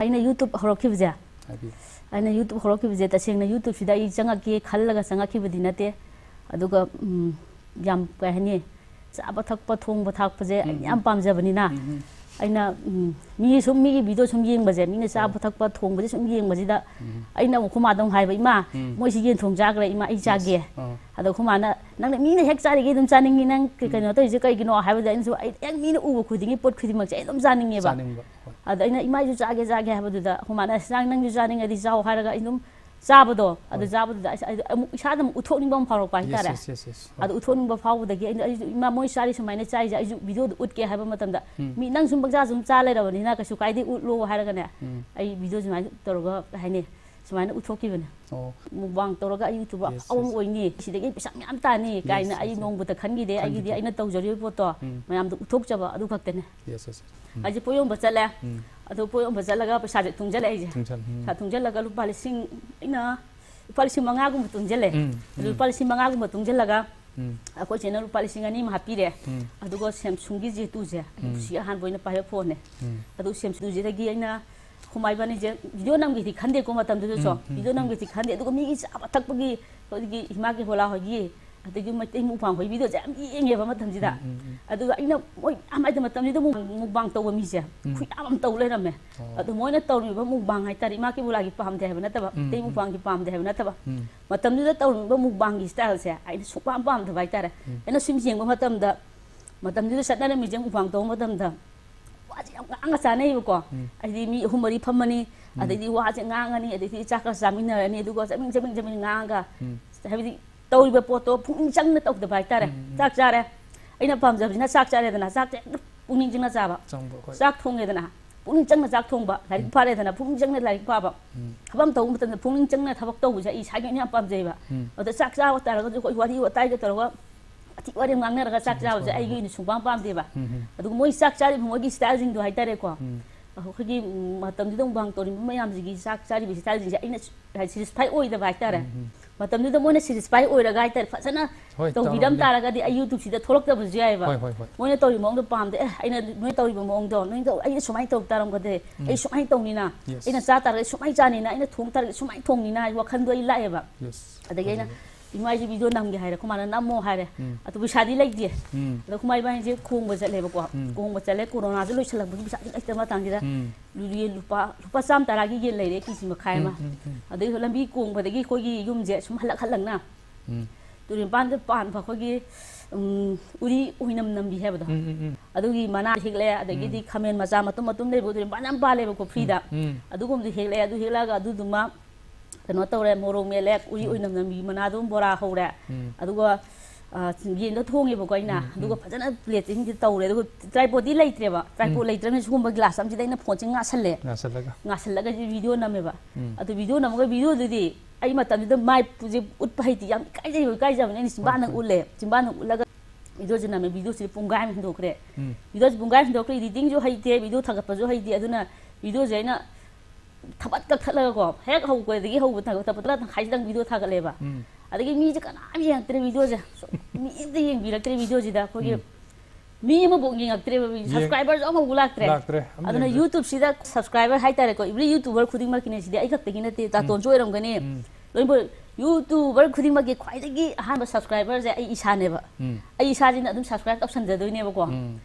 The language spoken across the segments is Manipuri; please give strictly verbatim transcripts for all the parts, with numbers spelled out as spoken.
ꯑꯩꯅ YouTube ꯍꯧꯔꯛꯈꯤꯕꯁꯦ, ꯍꯥꯏꯕꯤꯌꯨ꯫ ꯑꯩꯅ YouTube ꯍꯧꯔꯛꯈꯤꯕꯁꯦ ꯇꯁꯦꯡꯅ YouTube-ꯁꯤꯗ ꯑꯩ ꯆꯪꯉꯛꯀꯦ ꯈꯜꯂꯒ ꯆꯪꯉꯛꯈꯤꯕꯗꯤ ꯅꯠꯇꯦ꯫ ꯑꯗꯨꯒ ꯎꯝ, ꯌꯥꯝ ꯀꯩ ꯍꯥꯏꯅꯤ, ꯆꯥꯕ ꯊꯛꯄ ꯊꯣꯡꯕ ꯊꯥꯛꯄꯁꯦ ꯎꯝ, ꯑꯩ ꯎꯝ꯫ ꯌꯥꯝ ꯄꯥꯝꯖꯕꯅꯤꯅ, ꯎꯝ, ꯎꯝ꯫ ꯑꯩꯅ ꯎꯝ, ꯃꯤ ꯁꯨꯝ ꯃꯤꯒꯤ video ꯁꯨꯝ ꯌꯦꯡꯕꯁꯦ, ꯃꯤꯅ ꯆꯥꯕ ꯍꯣꯏ꯫ ꯊꯛꯄ ꯊꯣꯡꯕꯁꯦ ꯁꯨꯝ ꯌꯦꯡꯕꯁꯤꯗ ꯎꯝ꯫ ꯑꯩꯅ ꯑꯃꯨꯛ ꯑꯩꯈꯣꯏ ꯃꯥꯗ ꯑꯃꯨꯛ ꯍꯥꯏꯕ, "ꯏꯃꯥ, ꯎꯝ꯫ ꯃꯣꯏꯁꯤ ꯌꯦꯟ ꯊꯣꯡ ꯆꯥꯈ꯭ꯔꯦ ꯏꯃꯥ, ꯑꯩ ꯆꯥꯒꯦ"꯫ ꯑꯥ꯫ ꯑꯗꯣ ꯑꯩꯈꯣꯏ ꯃꯥꯅ, "ꯅꯪꯅ ꯃꯤꯅ ꯍꯦꯛ ꯆꯥꯔꯤꯈꯩ ꯑꯗꯨꯝ ꯆꯥꯅꯤꯡꯉꯤ, ꯅꯪ ꯀꯩ-, ꯎꯝ꯫ ꯀꯩꯅꯣ ꯇꯧꯔꯤꯁꯦ ꯀꯩꯒꯤꯅꯣ?" ꯍꯥꯏꯕꯗ ꯑꯩꯅꯁꯨ, "ꯑꯩ ꯍꯦꯛ ꯃꯤꯅ ꯎꯕ ꯈꯨꯗꯤꯡꯒꯤ ꯄꯣꯠ ꯈꯨꯗꯤꯡꯃꯛꯁꯦ ꯑꯩ ꯑꯗꯨꯝ ꯆꯥꯅꯤꯡꯉꯦꯕ"꯫ ꯆꯥꯅꯤꯡꯕ꯫ ꯍꯣꯏ꯫ ꯑꯗ ꯑꯩꯅ, "ꯏꯃꯥ, ꯑꯩꯁꯨ ꯆꯥꯒꯦ, ꯆꯥꯒꯦ" ꯍꯥꯏꯕꯗꯨꯗ ꯑꯩꯈꯣꯏ ꯃꯥꯅ, "ꯑꯁ, ꯅꯪ, ꯅꯪꯁꯨ ꯆꯥꯅꯤꯡꯉꯗꯤ ꯆꯥꯎ" ꯍꯥꯏꯔꯒ ꯑꯩ ꯑꯗꯨꯝ ꯆꯥꯕꯗꯣ, ꯑꯗꯨ ꯍꯣꯏ꯫ ꯆꯥꯕꯗꯨꯗ ꯑꯩꯁ-, ꯑꯩ ꯑꯃꯨꯛ ꯏꯁꯥꯗ ꯑꯃꯨꯛ ꯎꯠꯊꯣꯛꯅꯤꯡꯕ ꯑꯃ ꯐꯥꯎꯔꯛꯄ Yes, ꯍꯥꯏꯇꯥꯔꯦ꯫ yes, yes, yes. ꯍꯣꯏ꯫ ꯑꯗꯨ ꯎꯠꯊꯣꯛꯅꯤꯡꯕ ꯐꯥꯎꯕꯗꯒꯤ ꯑꯩꯅ, ꯑꯩꯁꯨ, "ꯏꯃꯥ, ꯃꯣꯏ ꯆꯥꯔꯤ ꯁꯨꯃꯥꯏꯅ ꯆꯥꯔꯤꯁꯦ ꯑꯩꯁꯨ video-ꯗ ꯎꯠꯀꯦ" ꯍꯥꯏꯕ ꯃꯇꯝꯗ, ꯎꯝ꯫ "ꯃꯤ, ꯅꯪ ꯁꯨꯝ ꯄꯪꯆꯥ ꯁꯨꯝ ꯆꯥ ꯂꯩꯔꯕꯅꯤꯅ ꯀꯩꯁꯨ ꯀꯥꯏꯗꯦ, ꯎꯠꯂꯣ" ꯍꯥꯏꯔꯒꯅꯦ, ꯎꯝ꯫ ꯑꯩ video ꯁꯨꯃꯥꯏꯅ ꯇꯧꯔꯒ, ꯀꯩ ꯍꯥꯏꯅꯤ, ꯁꯨꯃꯥꯏꯅ ꯎꯠꯊꯣꯛꯈꯤꯕꯅꯦ꯫ ꯑꯣ꯫ Mukbang ꯇꯧꯔꯒ ꯑꯩ YouTuber Yes, ꯑꯐꯥꯎꯕ yes. ꯑꯣꯏꯅꯤ, ꯁꯤꯗꯒꯤ ꯄꯩꯁꯥ ꯃꯌꯥꯝ ꯇꯥꯅꯤ Yes, ꯀꯥꯏꯅ yes, ꯑꯩ yes. ꯅꯣꯡꯃꯇ ꯈꯟꯈꯤꯗꯦ꯫ ꯈꯟꯈꯤꯗꯦ꯫ ꯑꯩꯒꯤꯗꯤ ꯑꯩꯅ ꯇꯧꯖꯔꯤꯕ ꯄꯣꯠꯇꯣ ꯎꯝ꯫ ꯃꯌꯥꯝꯗ ꯎꯠꯊꯣꯛꯆꯕ ꯑꯗꯨ ꯈꯛꯇꯅꯦ꯫ Yes, yes, yes. ꯎꯝ꯫ ꯑꯩꯁꯦ ꯄꯣꯠ ꯌꯣꯟꯕ ꯆꯠꯂꯦ꯫ ꯎꯝ꯫ ꯑꯗꯨ ꯄꯣꯠ ꯌꯣꯟꯕ ꯆꯠꯂꯒ ꯄꯩꯁꯥꯁꯦ ꯇꯨꯡꯁꯤꯜꯂꯦ ꯑꯩꯁꯦ꯫ ꯇꯨꯡꯁꯤꯜ-, ꯎꯝ꯫ ꯄꯩꯁꯥ ꯇꯨꯡꯁꯤꯜꯂꯒ ꯂꯨꯄꯥ ꯂꯤꯁꯤꯡ, ꯑꯩꯅ ꯂꯨꯄꯥ ꯂꯤꯁꯤꯡ ꯃꯉꯥꯒꯨꯝꯕ ꯇꯨꯡꯁꯤꯜꯂꯦ꯫ ꯎꯝ, ꯑꯗꯨ ꯎꯝ꯫ ꯂꯨꯄꯥ ꯂꯤꯁꯤꯡ ꯃꯉꯥꯒꯨꯝꯕ ꯇꯨꯡꯁꯤꯜꯂꯒ ꯎꯝ꯫ ꯑꯩꯈꯣꯏ ꯆꯦꯅ ꯂꯨꯄꯥ ꯂꯤꯁꯤꯡ ꯑꯅꯤ ꯑꯃ ꯍꯥꯞꯄꯤꯔꯦ꯫ ꯎꯝ꯫ ꯑꯗꯨꯒ Samsung-ꯒꯤ J two-ꯁꯦ, ꯑꯗꯨ ꯎꯝ꯫ ꯁꯤ ꯑꯍꯥꯟꯕ ꯑꯣꯏꯅ ꯄꯥꯏꯕ phone-ꯅꯦ꯫ ꯎꯝ꯫ ꯑꯗꯨ Samsung-ꯁꯤꯗꯒꯤ ꯑꯩꯅ ꯑꯩꯈꯣꯏ ꯃꯥ ꯏꯕꯥꯅꯤꯁꯦ video ꯅꯝꯒꯦꯗꯤ ꯈꯟꯗꯦꯀꯣ ꯃꯇꯝꯗꯨꯗꯁꯨ꯫ ꯎꯝ, ꯎꯝ, Video ꯎꯝ꯫ ꯅꯝꯒꯦꯗꯤ ꯈꯟꯗꯦ꯫ ꯑꯗꯨꯒ ꯃꯤꯒꯤ ꯆꯥꯕ ꯊꯛꯄꯒꯤ, ꯍꯧꯖꯤꯛꯀꯤ ꯏꯃꯥꯒꯤ ꯍꯣꯂꯥ ꯍꯣꯏꯒꯤ, ꯑꯗꯒꯤ ꯃꯩꯇꯩ mukbang ꯍꯣꯏ video-ꯁꯦ ꯌꯥꯝ ꯌꯦꯡꯉꯦꯕ ꯃꯇꯝꯁꯤꯗ꯫ ꯎꯝ, ꯎꯝ, ꯎꯝ꯫ ꯑꯗꯨꯒ ꯑꯩꯅ ꯃꯣꯏ ꯃꯌꯥꯝ ꯍꯥꯏꯗꯤ ꯃꯇꯝꯁꯤꯗ mukbang ꯇꯧꯕ ꯃꯤꯁꯦ ꯎꯝ꯫ ꯈꯨꯌꯥꯝ ꯑꯃ ꯇꯧ ꯂꯩꯔꯝꯃꯦ꯫ ꯑꯣ꯫ ꯑꯗꯨ ꯃꯣꯏꯅ ꯇꯧꯔꯝꯃꯤꯕ mukbang ꯍꯥꯏꯇꯥꯔꯦ, ꯏꯃꯥ ꯀꯩꯕꯨꯂꯥꯒꯤ ꯄꯥꯝꯗꯦ ꯍꯥꯏꯕ ꯅꯠꯇꯕ, ꯎꯝ, ꯃꯩꯇꯩ ꯎꯝ꯫ mukbang-ꯒꯤ ꯄꯥꯝꯗꯦ ꯍꯥꯏꯕ ꯅꯠꯇꯕ, ꯎꯝ꯫ ꯃꯇꯝꯗꯨꯗ ꯇꯧꯔꯝꯃꯤꯕ mukbang-ꯒꯤ style-ꯁꯦ ꯑꯩꯅ ꯁꯨꯡꯄꯥꯝ ꯄꯥꯝꯗꯕ ꯍꯥꯏꯇꯥꯔꯦ꯫ ꯎꯝ꯫ ꯑꯩꯅ ꯁꯨꯝ ꯌꯦꯡꯕ ꯃꯇꯝꯗ, ꯃꯇꯝꯗꯨꯗ ꯆꯠꯅꯔꯝꯃꯤꯁꯦ mukbang ꯇꯧꯕ ꯃꯇꯝꯗ ꯋꯥꯁꯦ ꯌꯥꯝ ꯉꯥꯡꯉ ꯆꯥꯅꯩꯌꯦꯕꯀꯣ꯫ ꯎꯝ꯫ ꯍꯥꯏꯗꯤ ꯃꯤ ꯑꯍꯨꯝ ꯃꯔꯤ ꯐꯝꯃꯅꯤ, ꯎꯝ꯫ ꯑꯗꯩꯗꯤ ꯋꯥꯁꯦ ꯉꯥꯡꯉꯅꯤ, ꯑꯗꯩꯗꯤ ꯆꯥꯛꯀ ꯆꯥꯃꯤꯟꯅꯔꯅꯤ, ꯑꯗꯨꯒ ꯆꯥꯃꯤꯟ ꯆꯥꯃꯤꯟ ꯆꯥꯃꯤꯟ ꯉꯥꯡꯉꯒ, ꯎꯝ꯫ ꯍꯥꯏꯕꯗꯤ ꯇꯧꯔꯤꯕ ꯄꯣꯠꯇꯣ ꯄꯨꯛꯅꯤꯡ ꯆꯪꯅ ꯇꯧꯗꯕ ꯍꯥꯏꯇꯥꯔꯦ꯫ ꯎꯝ, ꯎꯝ꯫ ꯆꯥꯛ ꯆꯥꯔꯦ, ꯑꯩꯅ ꯄꯥꯝꯖꯕꯁꯤꯅ ꯆꯥꯛ ꯆꯥꯔꯦꯗꯅ, ꯆꯥꯛꯁꯦ ꯍꯦꯛꯇ ꯄꯨꯛꯅꯤꯡ ꯆꯪꯅ ꯆꯥꯕ꯫ ꯆꯪꯕ, ꯍꯣꯏ꯫ ꯆꯥꯛ ꯊꯣꯡꯉꯦꯗꯅ, ꯄꯨꯛꯅꯤꯡ ꯆꯪꯅ ꯆꯥꯛ ꯊꯣꯡꯕ, ꯂꯥꯏꯔꯤꯛ ꯎꯝ꯫ ꯄꯥꯔꯦꯗꯅ, ꯄꯨꯛꯅꯤꯡ ꯆꯪꯅ ꯂꯥꯏꯔꯤꯛ ꯄꯥꯕ꯫ ꯎꯝ꯫ ꯊꯕꯛ ꯑꯃ ꯇꯧꯕ ꯃꯇꯝꯗ ꯄꯨꯛꯅꯤꯡ ꯆꯪꯅ ꯊꯕꯛ ꯇꯧꯕꯁꯦ ꯑꯩ ꯏꯁꯥꯒꯤ ꯑꯣꯏꯅ ꯌꯥꯝ ꯄꯥꯝꯖꯩꯕ꯫ ꯎꯝ꯫ ꯑꯗ ꯆꯥꯛ ꯆꯥꯕ ꯇꯥꯔꯒꯁꯨ ꯑꯩꯈꯣꯏ ꯋꯥꯔꯤ ꯋꯥꯇꯥꯏꯒ ꯇꯧꯔꯒ ꯋꯥꯊꯤ ꯋꯥꯔꯦꯝ ꯉꯥꯡꯅꯔꯒ ꯆꯥꯛ ꯆꯨꯝꯃꯦ, ꯆꯥꯕꯁꯦ ꯆꯨꯝꯃꯦ, ꯑꯩꯒꯤ ꯍꯣꯏ꯫ ꯑꯣꯏꯅ ꯁꯨꯡꯄꯥꯝ ꯄꯥꯝꯗꯦꯕ꯫ ꯎꯝ, ꯎꯝ꯫ ꯑꯗꯨꯒ ꯃꯣꯏ ꯆꯥꯛ ꯆꯥꯔꯤꯕ ꯃꯣꯏꯒꯤ style-ꯁꯤꯡꯗꯣ ꯍꯥꯏꯇꯥꯔꯦꯀꯣ꯫ ꯎꯝ꯫ ꯑꯩꯈꯣꯏꯒꯤ ꯃꯇꯝꯗꯨꯗ ꯃꯨꯛꯕꯥꯡ ꯇꯧꯔꯤꯕ ꯃꯌꯥꯝꯁꯤꯒꯤ ꯆꯥꯛ ꯆꯥꯔꯤꯕ ꯏꯁꯇꯥꯏꯜꯁꯤꯡꯁꯦ ꯑꯩꯅ ꯁꯦꯇꯤꯁꯐꯥꯏ ꯑꯣꯏꯗꯕ ꯍꯥꯏꯇꯥꯔꯦ꯫ ꯎꯝ, ꯎꯝ꯫ ꯃꯇꯝꯗꯨꯗ ꯃꯣꯏꯅ ꯁꯦꯇꯤꯁꯐꯥꯏ ꯑꯣꯏꯔꯒ ꯍꯥꯏꯇꯥꯔꯦ, ꯐꯖꯅ ꯍꯣꯏ, ꯇꯧꯕꯤꯔꯝ ꯇꯧꯔꯝꯅꯤ꯫ ꯇꯥꯔꯒꯗꯤ ꯑꯩ ꯌꯨꯇ꯭ꯌꯨꯕꯁꯤꯗ ꯊꯣꯛꯂꯛꯇꯕꯁꯨ ꯌꯥꯏꯑꯕ꯫ ꯍꯣꯏ, ꯍꯣꯏ, ꯍꯣꯏ꯫ ꯃꯣꯏꯅ ꯇꯧꯔꯤꯕ ꯃꯑꯣꯡꯗꯣ ꯄꯥꯝꯗꯦ, "ꯑꯦ, ꯑꯩꯅ ꯅꯣꯏ ꯇꯧꯔꯤꯕ ꯃꯑꯣꯡꯗꯣ, ꯅꯣꯏ ꯇꯧ-, ꯑꯩꯅ ꯁꯨꯃꯥꯏꯅ ꯇꯧ ꯇꯥꯔꯝꯒꯗꯤ, ꯎꯝ꯫ ꯑꯩ ꯁꯨꯃꯥꯏꯅ ꯇꯧꯅꯤꯅ, Yes꯫ ꯑꯩꯅ ꯆꯥ ꯇꯥꯔꯒꯗꯤ ꯁꯨꯃꯥꯏꯅ ꯆꯥꯅꯤꯅ, ꯑꯩꯅ ꯊꯣꯡ ꯇꯥꯔꯒꯗꯤ ꯁꯨꯃꯥꯏꯅ ꯊꯣꯡꯅꯤꯅ" ꯍꯥꯏꯕ ꯋꯥꯈꯜꯗꯣ ꯑꯩ ꯂꯥꯛꯑꯦꯕ꯫ Yes꯫ ꯑꯗꯒꯤ ꯑꯩꯅ, ꯑꯗꯨꯅꯤ꯫ "ꯏꯃꯥ, ꯑꯩꯁꯦ ꯚꯤꯗꯤꯑꯣ ꯅꯝꯒꯦ" ꯍꯥꯏꯔꯦ, ꯑꯩꯈꯣꯏ ꯃꯥꯅ "ꯅꯝꯃꯣ" ꯍꯥꯏꯔꯦ꯫ ꯎꯝ꯫ ꯑꯗꯣ ꯄꯩꯁꯥꯗꯤ ꯂꯩꯇꯦ꯫ ꯎꯝ꯫ ꯑꯗꯣ ꯑꯩꯈꯣꯏ ꯃꯥ ꯏꯕꯥꯅꯤꯁꯦ ꯈꯣꯡꯕ ꯆꯠꯂꯦꯕꯀꯣ꯫ ꯎꯝ꯫ ꯈꯣꯡꯕ ꯆꯠꯂꯦ, ꯀꯣꯔꯣꯅꯥꯁꯨ ꯂꯣꯏꯁꯤꯜꯂꯛꯄꯒꯤ ꯄꯩꯁꯥꯗꯤ ꯂꯩꯇꯕ ꯃꯇꯥꯡꯁꯤꯗ꯫ ꯎꯝ꯫ ꯌꯦꯟ ꯂꯨꯄꯥ, ꯂꯨꯄꯥ ꯆꯥꯝ ꯇꯔꯥꯒꯤ ꯌꯦꯟ ꯂꯩꯔꯦ, ꯀꯦ ꯖꯤ ꯃꯈꯥꯏ ꯑꯃ꯫ ꯎꯝ, ꯎꯝ, ꯎꯝ꯫ ꯑꯗꯩ ꯂꯝꯕꯤ ꯀꯣꯡꯕꯗꯒꯤ ꯑꯩꯈꯣꯏꯒꯤ ꯌꯨꯝꯁꯦ ꯁꯨꯝ ꯍꯜꯂꯛ ꯍꯜꯂꯛꯅ ꯎꯝ꯫ ꯇꯨꯔꯦꯜ ꯃꯄꯥꯟꯗ ꯄꯥꯟꯕ ꯑꯩꯈꯣꯏꯒꯤ, ꯎꯝ, ꯎꯔꯤ ꯑꯣꯏꯅꯝ ꯅꯝꯕꯤ ꯍꯥꯏꯕꯗꯣ꯫ ꯎꯝ, ꯎꯝ, ꯎꯝ꯫ ꯑꯗꯨꯒꯤ ꯃꯅꯥ ꯍꯦꯛꯂꯛꯑꯦ, ꯑꯗꯒꯤꯗꯤ ꯎꯝ꯫ ꯈꯥꯃꯦꯟ ꯃꯆꯥ ꯃꯇꯨꯝ ꯃꯇꯨꯝ ꯂꯩꯕ ꯇꯨꯔꯦꯜ ꯃꯄꯥꯟꯗ ꯌꯥꯝ ꯄꯥꯜꯂꯦꯕ ꯄꯨꯈ꯭ꯔꯤꯗ꯫ ꯎꯝ꯫ ꯑꯗꯨꯒꯨꯝꯕꯗꯣ ꯍꯦꯛꯂꯛꯑꯦ, ꯑꯗꯨ ꯍꯦꯛꯂꯛꯑꯒ ꯑꯗꯨꯗꯨꯃ ꯀꯩꯅꯣ ꯇꯧꯔꯦ, ꯃꯣꯔꯣꯛ ꯃꯦꯠꯂꯦ, ꯎꯔꯤ ꯎꯝ꯫ ꯑꯣꯏꯅꯝ ꯅꯝꯕꯤ ꯃꯅꯥꯗꯨꯝ ꯕꯣꯔꯥ ꯍꯧꯔꯦ꯫ ꯎꯝ꯫ ꯑꯗꯨꯒ, ꯑ, ꯌꯦꯟꯗꯣ ꯊꯣꯡꯉꯦꯕꯀꯣ ꯑꯩꯅ꯫ ꯎꯝ, ꯎꯝ꯫ ꯑꯗꯨꯒ ꯐꯖꯅ ꯄ꯭ꯂꯦꯠꯁꯤꯡꯁꯦ ꯇꯧꯔꯦ꯫ ꯑꯗꯨꯒ ꯇ꯭ꯔꯥꯏꯄꯣꯗꯤ ꯂꯩꯇ꯭ꯔꯦꯕ꯫ ꯇ꯭ꯔꯥꯏꯄꯣꯗ ꯎꯝ꯫ ꯂꯩꯇ꯭ꯔꯕꯅꯤꯅ ꯁꯤꯒꯨꯝꯕ ꯒꯤꯂꯥꯁ ꯑꯃꯁꯤꯗ ꯑꯩꯅ ꯐꯣꯟꯁꯦ ꯉꯥꯁꯜꯂꯦ꯫ ꯉꯥꯁꯜꯂꯒ꯫ ꯉꯥꯁꯜꯂꯒ ꯚꯤꯗꯤꯑꯣ ꯅꯝꯃꯦꯕ꯫ ꯎꯝ꯫ ꯑꯗꯨ ꯚꯤꯗꯤꯑꯣ ꯅꯝꯃꯒ ꯚꯤꯗꯤꯑꯣꯗꯨꯗꯤ ꯑꯩ ꯃꯇꯝꯗꯨꯗ ꯃꯥꯏꯁꯦ ꯎꯠꯄ ꯍꯩꯇꯦ, ꯌꯥꯝ ꯏꯀꯥꯏꯖꯩꯕ, ꯏꯀꯥꯏꯖꯕꯅꯤ꯫ ꯑꯩꯅ ꯆꯤꯝꯕꯥꯟꯗ ꯍꯣꯏ, ꯍꯣꯏ꯫ ꯎꯠꯂꯦ꯫ ꯆꯤꯝꯕꯥꯟꯗ ꯎꯠꯂꯒ ꯚꯤꯗꯤꯑꯣꯁꯦ ꯅꯝꯃꯦ꯫ ꯚꯤꯗꯤꯑꯣꯁꯤꯗꯤ ꯄꯨꯡꯈꯥꯏ ꯑꯃ ꯍꯦꯟꯗꯣꯛꯈ꯭ꯔꯦ꯫ ꯎꯝ꯫ ꯚꯤꯗꯤꯑꯣꯁꯦ ꯄꯨꯡꯈꯥꯏ ꯑꯃ ꯍꯦꯟꯗꯣꯛꯈ꯭ꯔꯦ, ꯏꯗꯤꯇꯤꯡꯁꯨ ꯍꯩꯇꯦ, ꯚꯤꯗꯤꯑꯣ ꯊꯥꯒꯠꯄꯁꯨ ꯍꯩꯇꯦ꯫ ꯑꯗꯨꯅ ꯚꯤꯗꯤꯑꯣꯁꯦ ꯑꯩꯅ ꯊꯕꯠ ꯀꯛꯊꯠꯂꯒꯀꯣ, ꯍꯦꯛ ꯍꯧꯕꯗꯒꯤ ꯍꯧꯕ ꯊꯥꯒꯠ-, ꯊꯥꯒꯠ-, ꯍꯥꯏꯁꯤꯗꯪ ꯚꯤꯗꯤꯑꯣ ꯊꯥꯒꯠꯂꯦꯕ꯫ ꯎꯝ꯫ ꯑꯗꯒꯤ ꯃꯤꯁꯦ ꯀꯅꯥꯝ ꯌꯦꯡꯉꯛꯇ꯭ꯔꯦ ꯚꯤꯗꯤꯑꯣꯁꯦ꯫ ꯁꯨꯝ ꯃꯤ ꯑꯝꯇ ꯌꯦꯡꯕꯤꯔꯛꯇ꯭ꯔꯦ ꯚꯤꯗꯤꯑꯣꯁꯤꯗ꯫ ꯑꯩꯈꯣꯏꯒꯤ ꯎꯝ꯫ ꯃꯤ ꯑꯃꯐꯥꯎ ꯌꯦꯡꯉꯛꯇ꯭ꯔꯦꯕ, ꯌꯦꯡ-, ꯁꯕꯁꯀ꯭ꯔꯥꯏꯕꯔꯁꯨ ꯑꯃꯐꯥꯎ ꯂꯥꯛꯇ꯭ꯔꯦ꯫ ꯂꯥꯛꯇ꯭ꯔꯦ, ꯑꯃꯐꯥꯎ ꯑꯗꯨꯅ ꯌꯦꯡꯗ꯭ꯔꯦ꯫ ꯌꯨꯇ꯭ꯌꯨꯕꯁꯤꯗ ꯁꯕꯁꯀ꯭ꯔꯥꯏꯕꯔ ꯍꯥꯏꯇꯥꯔꯦꯀꯣ, every YouTuber ꯈꯨꯗꯤꯡꯃꯛꯀꯤꯅꯦ ꯁꯤꯗꯤ, ꯑꯩ ꯈꯛꯇꯒꯤ ꯅꯠꯇꯦ, ꯇꯥꯇꯣꯟꯁꯨ ꯑꯣꯏꯔꯝꯒꯅꯤ, ꯎꯝ꯫ ꯂꯣꯏꯅꯃꯛ꯫ YouTuber ꯈꯨꯗꯤꯡꯃꯛꯀꯤ ꯈ꯭ꯋꯥꯏꯗꯒꯤ ꯑꯍꯥꯟꯕ ꯁꯕꯁꯀ꯭ꯔꯥꯏꯕꯔꯁꯦ ꯑꯩ ꯏꯁꯥꯅꯦꯕ꯫ ꯎꯝ꯫ ꯑꯩ ꯏꯁꯥꯁꯤꯅ ꯑꯗꯨꯝ ꯁꯕꯁꯀ꯭ꯔꯥꯏꯕ ꯇꯧꯁꯟꯖꯗꯣꯏꯅꯦꯕꯀꯣ꯫ ꯎꯝ꯫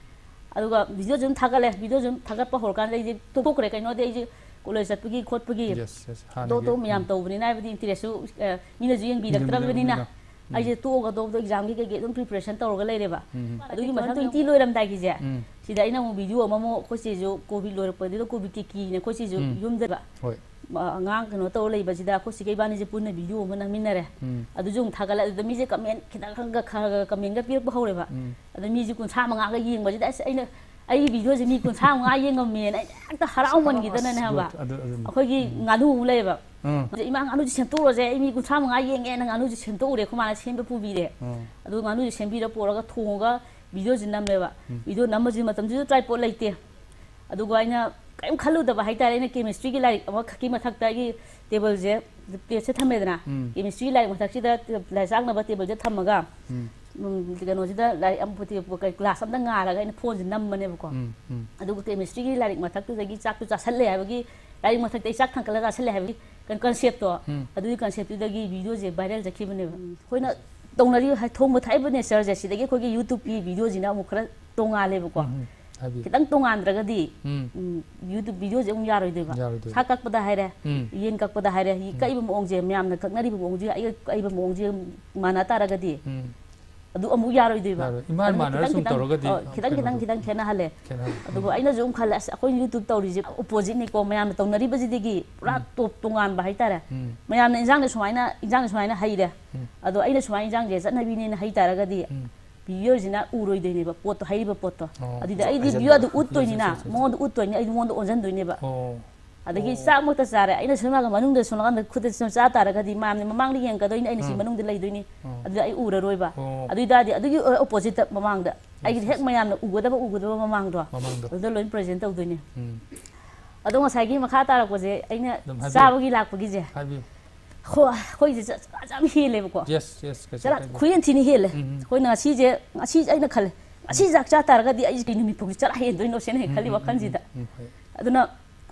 ꯑꯗꯨꯒ ꯚꯤꯗꯤꯑꯣꯁꯨ ꯑꯗꯨꯝ ꯊꯥꯒꯠꯂꯦ꯫ ꯚꯤꯗꯤꯑꯣꯁꯨ ꯑꯗꯨꯝ ꯊꯥꯒꯠꯄ ꯍꯧꯔꯀꯥꯟꯗ ꯑꯩꯁꯦ ꯇꯣꯛꯊꯣꯛꯈ꯭ꯔꯦ꯫ ꯀꯩꯅꯣꯗꯤ ꯑꯩꯁꯦ ꯀꯣꯂꯦꯖ ꯆꯠꯄꯒꯤ ꯈꯣꯠꯄꯒꯤ Yes, yes, ꯑꯇꯣꯞ ꯑꯇꯣꯞꯄ ꯍꯥꯟꯅꯒꯤ꯫ ꯃꯌꯥꯝ ꯎꯝ꯫ ꯇꯧꯕꯅꯤꯅ, ꯍꯥꯏꯕꯗꯤ ꯏꯟꯇꯔꯦꯁꯁꯨ, ꯑ, ꯃꯤꯅꯁꯨ ꯌꯦꯡꯕꯤꯔꯛꯇ꯭ꯔꯕꯅꯤꯅ꯫ ꯌꯦꯡꯕꯤꯔꯛꯇ꯭ꯔꯕꯅꯤꯅ꯫ ꯎꯝ꯫ ꯑꯩꯁꯦ ꯇꯣꯛꯑꯒ ꯑꯇꯣꯞꯄꯗ ꯑꯦꯛꯖꯥꯝꯒꯤ ꯀꯩꯀꯩ ꯑꯗꯨꯝ ꯄ꯭ꯔꯤꯄꯦꯔꯦꯁꯟ ꯇꯧꯔꯒ ꯂꯩꯔꯦꯕ꯫ ꯎꯝ꯫ ꯑꯗꯨꯒꯤ ꯃꯊꯪ ꯇ꯭ꯋꯦꯟꯇꯤ ꯂꯣꯏꯔꯝꯗꯥꯏꯒꯤꯁꯦ, ꯎꯝ꯫ ꯁꯤꯗ ꯑꯩꯅ ꯑꯃꯨꯛ ꯚꯤꯗꯤꯑꯣ ꯑꯃꯃꯨꯛ, ꯑꯩꯈꯣꯏ ꯆꯦꯁꯨ ꯀꯣꯚꯤꯗ ꯂꯣꯏꯔꯛꯄꯗꯨꯗ ꯀꯣꯚꯤꯗ ꯇꯤꯀꯤꯅ ꯑꯩꯈꯣꯏ ꯆꯦꯁꯨ ꯎꯝ꯫ ꯌꯨꯝꯗ ꯂꯩꯕ꯫ ꯍꯣꯏ꯫ ꯑ-, ꯑꯉꯥꯡ ꯀꯩꯅꯣ ꯇꯧꯔ ꯂꯩꯕꯁꯤꯗ ꯑꯩꯈꯣꯏ ꯆꯦꯒ ꯏꯕꯥꯅꯤꯁꯦ ꯄꯨꯟꯅ ꯚꯤꯗꯤꯑꯣ ꯑꯃ ꯅꯝꯃꯤꯟꯅꯔꯦ꯫ ꯎꯝ꯫ ꯑꯗꯨꯁꯨ ꯑꯃꯨꯛ ꯊꯥꯒꯠꯂꯦ꯫ ꯑꯗꯨꯗ ꯃꯤꯁꯦ ꯀꯃꯦꯟ ꯈꯤꯇꯪ ꯈꯔ ꯈꯔ ꯈꯔ ꯀꯃꯦꯟꯒ ꯄꯤꯔꯛꯄ ꯍꯧꯔꯦꯕ꯫ ꯎꯝ꯫ ꯑꯗ ꯃꯤꯁꯦ ꯀꯨꯟꯊ꯭ꯔꯥ ꯃꯉꯥꯒ ꯌꯦꯡꯕꯁꯤꯗ, ꯑꯁ, ꯑꯩꯅ, ꯑꯩꯒꯤ ꯚꯤꯗꯤꯑꯣꯁꯦ ꯃꯤ ꯀꯨꯟꯊ꯭ꯔꯥ ꯃꯉꯥ ꯌꯦꯡꯉꯝꯃꯦꯅ ꯑꯩꯅ ꯍꯦꯛꯇ ꯍꯔꯥꯎꯃꯟꯈꯤꯗꯅꯅꯦ ꯑꯁ, ꯍꯥꯏꯕ꯫ ꯑꯗꯨ, ꯑꯗꯨ, ꯑꯩꯈꯣꯏꯒꯤ ꯎꯝ꯫ ꯉꯥꯅꯨ ꯑꯃꯨꯛ ꯂꯩꯌꯦꯕ꯫ ꯎꯝ꯫ ꯑꯗ, "ꯏꯃꯥ, ꯉꯥꯅꯨꯁꯦ ꯁꯦꯝꯗꯣꯛꯎꯔꯁꯦ, ꯑꯩ ꯃꯤ ꯀꯨꯟꯊ꯭ꯔꯥ ꯃꯉꯥ ꯌꯦꯡꯉꯦꯅ" ꯉꯥꯅꯨꯁꯦ ꯁꯦꯝꯗꯣꯛꯎꯔꯦ, ꯑꯩꯈꯣꯏ ꯃꯥꯅ ꯁꯦꯝꯕ ꯄꯨꯕꯤꯔꯦ꯫ ꯎꯝ꯫ ꯑꯗꯨꯒ ꯉꯥꯅꯨꯁꯦ ꯁꯦꯝꯕꯤꯔ ꯄꯨꯔꯒ ꯊꯣꯡꯉꯒ ꯚꯤꯗꯤꯑꯣꯁꯦ ꯅꯝꯃꯦꯕ꯫ ꯎꯝ꯫ ꯚꯤꯗꯤꯑꯣ ꯅꯝꯕꯁꯤ ꯃꯇꯝꯗꯨꯗ ꯇ꯭ꯔꯥꯏꯄꯣꯗ ꯂꯩꯇꯦ꯫ ꯑꯗꯨꯒ ꯑꯩꯅ ꯀꯔꯤꯝ ꯈꯜꯂꯨꯗꯕ ꯍꯥꯏꯇꯥꯔꯦ꯫ ꯑꯩꯅ ꯀꯦꯃꯤꯁꯇ꯭ꯔꯤꯒꯤ ꯂꯥꯏꯔꯤꯛ ꯑꯃꯈꯛꯀꯤ ꯃꯊꯛꯇ ꯑꯩꯒꯤ ꯇꯦꯕꯜꯁꯦ, ꯄ꯭ꯂꯦꯠꯁꯦ ꯊꯝꯃꯦꯗꯅ, ꯎꯝ꯫ ꯀꯦꯃꯤꯁꯇ꯭ꯔꯤꯒꯤ ꯂꯥꯏꯔꯤꯛ ꯃꯊꯛꯁꯤꯗ ꯂꯥꯏꯔꯤꯛ ꯆꯥꯛꯅꯕ ꯇꯦꯕꯜꯁꯦ ꯊꯝꯃꯒ, ꯎꯝ꯫ ꯎꯝ, ꯀꯩꯅꯣꯁꯤꯗ ꯂꯥꯏꯔꯤꯛ ꯑꯃ, ꯀ꯭ꯂꯥꯁ ꯑꯝꯗ ꯉꯥꯜꯂꯒ ꯑꯩꯅ ꯐꯣꯟꯁꯦ ꯅꯝꯕꯅꯦꯕꯀꯣ꯫ ꯎꯝ, ꯎꯝ꯫ ꯑꯗꯨꯒ ꯀꯦꯃꯤꯁꯇ꯭ꯔꯤꯒꯤ ꯂꯥꯏꯔꯤꯛ ꯃꯊꯛꯇꯨꯗꯒꯤ ꯆꯥꯛꯇꯨ ꯆꯥꯁꯜꯂꯦ ꯍꯥꯏꯕꯒꯤ, ꯂꯥꯏꯔꯤꯛ ꯃꯊꯛꯇ ꯑꯩ ꯆꯥꯛ ꯊꯥꯡꯀꯠꯂꯒ ꯆꯥꯁꯜꯂꯦ ꯍꯥꯏꯕꯒꯤ ꯀꯟ-, ꯀꯟꯁꯦꯞꯇꯣ, ꯎꯝ꯫ ꯑꯗꯨꯒꯤ ꯀꯟꯁꯦꯞꯇꯨꯗꯒꯤ ꯚꯤꯗꯤꯑꯣꯁꯦ ꯚꯥꯏꯔꯦꯜ ꯆꯠꯈꯤꯕꯅꯦꯕ꯫ ꯎꯝ, ꯑꯩꯈꯣꯏꯅ ꯇꯧꯅꯔꯤꯕ ꯍꯥꯏ-, ꯊꯣꯡꯕ ꯊꯥꯛꯏꯕ ꯅꯦꯆꯔꯁꯦ, ꯁꯤꯗꯒꯤ ꯑꯩꯈꯣꯏꯒꯤ YouTubeꯀꯤ ꯚꯤꯗꯤꯑꯣꯁꯤꯅ ꯑꯃꯨꯛ ꯈꯔ ꯇꯣꯡꯉꯥꯜꯂꯦꯕꯀꯣ꯫ ꯎꯝ, ꯎꯝ꯫ ꯍꯥꯏꯕꯤꯌꯨ꯫ ꯈꯤꯇꯪ ꯇꯣꯉꯥꯟꯗ꯭ꯔꯒꯗꯤ, ꯎꯝ꯫ ꯎꯝ, YouTube ꯚꯤꯗꯤꯑꯣꯁꯦ ꯑꯃꯨꯛ ꯌꯥꯔꯣꯏꯗꯣꯏꯕ꯫ ꯌꯥꯔꯣꯏꯗꯣꯏꯕ꯫ ꯁꯥ ꯀꯛꯄꯗ ꯍꯥꯏꯔꯦ, ꯎꯝ꯫ ꯌꯦꯟ ꯀꯛꯄꯗ ꯍꯥꯏꯔꯦ, ꯁꯤ ꯎꯝ꯫ ꯀꯛꯏꯕ ꯃꯑꯣꯡꯁꯦ, ꯃꯌꯥꯝꯅ ꯀꯛꯅꯔꯤꯕ ꯃꯑꯣꯡꯁꯦ, ꯑꯩꯒ ꯀꯛꯏꯕ ꯃꯑꯣꯡꯁꯦ ꯃꯥꯟꯅ ꯇꯥꯔꯒꯗꯤ, ꯎꯝ꯫ ꯑꯗꯨ ꯑꯃꯨꯛ ꯌꯥꯔꯣꯏꯗꯣꯏꯕ꯫ ꯌꯥꯔꯣꯏ꯫ ꯏꯃꯥꯟ ꯑꯗꯨꯅ ꯃꯥꯟꯅꯔ ꯈꯤꯇꯪ ꯁꯨꯝ ꯈꯤꯇꯪ, ꯇꯧꯔꯒꯗꯤ ꯑ, ꯈꯤꯇꯪ ꯈꯤꯇꯪ ꯀꯩꯅꯣꯗꯣ ꯈꯤꯇꯪ ꯈꯦꯠꯅꯍꯜꯂꯦ꯫ ꯈꯦꯠꯅꯍꯜꯂꯦ꯫ ꯑꯗꯨꯕꯨ ꯑꯩꯅꯁꯨ ꯑꯃꯨꯛ ꯈꯜꯂꯦ, ꯑꯁ, ꯑꯩꯈꯣꯏ YouTube ꯇꯧꯔꯤꯁꯦ oppositeꯅꯤꯀꯣ, ꯃꯌꯥꯝꯅ ꯇꯧꯅꯔꯤꯕꯁꯤꯗꯒꯤ ꯄꯨꯔꯥ ꯎꯝ꯫ ꯇꯣꯞ ꯇꯣꯉꯥꯟꯕ ꯍꯥꯏꯇꯥꯔꯦ꯫ ꯎꯝ꯫ ꯃꯌꯥꯝꯅ ꯏꯟꯖꯥꯡꯅ ꯁꯨꯃꯥꯏꯅ, ꯏꯟꯖꯥꯡꯅ ꯁꯨꯃꯥꯏꯅ ꯍꯩꯔꯦ, ꯎꯝ꯫ ꯑꯗꯣ ꯑꯩꯅ ꯁꯨꯃꯥꯏꯅ ꯏꯟꯖꯥꯡꯁꯦ ꯆꯠꯅꯕꯤꯅꯦꯅ ꯍꯩ ꯇꯥꯔꯒꯗꯤ, ꯎꯝ꯫ viewerꯁꯤꯅ ꯎꯔꯣꯏꯗꯣꯏꯅꯦꯕ ꯄꯣꯠꯇꯣ, ꯍꯩꯔꯤꯕ ꯄꯣꯠꯇꯣ꯫ ꯑꯣ꯫ ꯑꯗꯨꯗ ꯑꯩꯗꯤ ꯍꯥꯏꯖꯟꯕ꯫ viewerꯗꯨ ꯎꯠꯇꯣꯏꯅꯤꯅ, Yes, yes, yes. ꯃꯉꯣꯟꯗ ꯎꯠꯇꯣꯏꯅꯤ, ꯑꯩꯗꯤ ꯃꯉꯣꯟꯗ ꯑꯣꯟꯁꯤꯟꯗꯣꯏꯅꯦꯕ꯫ ꯑꯣ꯫ ꯑꯗꯒꯤ ꯑꯣ꯫ ꯆꯥꯛꯃꯛꯇ ꯆꯥꯔꯦ, ꯑꯩꯅ ꯁꯣꯝ ꯅꯥꯀꯟ ꯃꯅꯨꯡꯗ ꯁꯣꯝ ꯅꯥꯀꯟꯗ ꯈꯨꯠꯇ ꯁꯨꯝ ꯆꯥ ꯇꯥꯔꯒꯗꯤ, ꯃꯌꯥꯝꯅ ꯃꯃꯥꯡꯗ ꯌꯦꯡꯉꯛꯀꯗꯣꯏꯅꯤ, ꯑꯩꯅ ꯁꯤ ꯎꯝ꯫ ꯃꯅꯨꯡꯗ ꯂꯩꯗꯣꯏꯅꯤ, ꯑꯣ꯫ ꯑꯗꯨꯗ ꯑꯩ ꯎꯔꯔꯣꯏꯕ꯫ ꯑꯣ꯫ ꯑꯗꯨ ꯑꯣꯏꯇꯥꯔꯗꯤ ꯑꯗꯨꯒꯤ oppositeꯇ ꯃꯃꯥꯡꯗ, ꯑꯩꯒꯤꯗꯤ Yes, ꯍꯦꯛ ꯃꯌꯥꯝꯅ ꯎꯒꯗꯕ, ꯎꯒꯗꯕ ꯃꯃꯥꯡꯗꯣ, ꯃꯃꯥꯡꯗꯣ꯫ ꯑꯗꯨꯗ ꯂꯣꯏ present ꯇꯧꯗꯣꯏꯅꯦ꯫ ꯎꯝ꯫ ꯑꯗꯣ ꯉꯁꯥꯏꯒꯤ ꯃꯈꯥ ꯇꯥꯔꯛꯄꯁꯦ, ꯑꯩꯅ ꯑꯗꯨꯝ ꯍꯥꯏꯕꯤꯌꯨ꯫ ꯆꯥꯕꯒꯤ ꯂꯥꯛꯄꯒꯤꯁꯦ, ꯍꯥꯏꯕꯤꯌꯨ꯫ ꯍꯣ-, ꯑꯩꯈꯣꯏꯁꯦ ꯆ-, ꯆ-, ꯌꯥꯝ ꯍꯦꯜꯂꯦꯕꯀꯣ꯫ Yes, yes, ꯀꯩꯁꯨ ꯆꯔꯥ ꯀꯥꯏꯗꯦ꯫ ꯈꯨꯍꯦꯟ ꯊꯤꯅ ꯍꯦꯜꯂꯦ꯫ ꯎꯝ, ꯎꯝ꯫ ꯑꯩꯈꯣꯏꯅ ꯉꯁꯤꯁꯦ, ꯉꯁꯤ ꯑꯩꯅ ꯈꯜꯂꯦ, ꯉꯁꯤ ꯆꯥꯛ ꯆꯥ ꯇꯥꯔꯒꯗꯤ ꯑꯩꯁꯦ ꯀꯩ ꯅꯨꯃꯤꯠ ꯐꯥꯎꯗꯤ ꯆꯔꯥ ꯍꯦꯟꯗꯣꯏꯅꯣ ꯁꯤꯅ ꯍꯦꯛ ꯈꯜꯂꯤ ꯎꯝ, ꯎꯝ, ꯋꯥꯈꯜꯁꯤꯗ꯫ ꯎꯝ, ꯎꯝ, ꯍꯣꯏ꯫ ꯑꯗꯨꯅ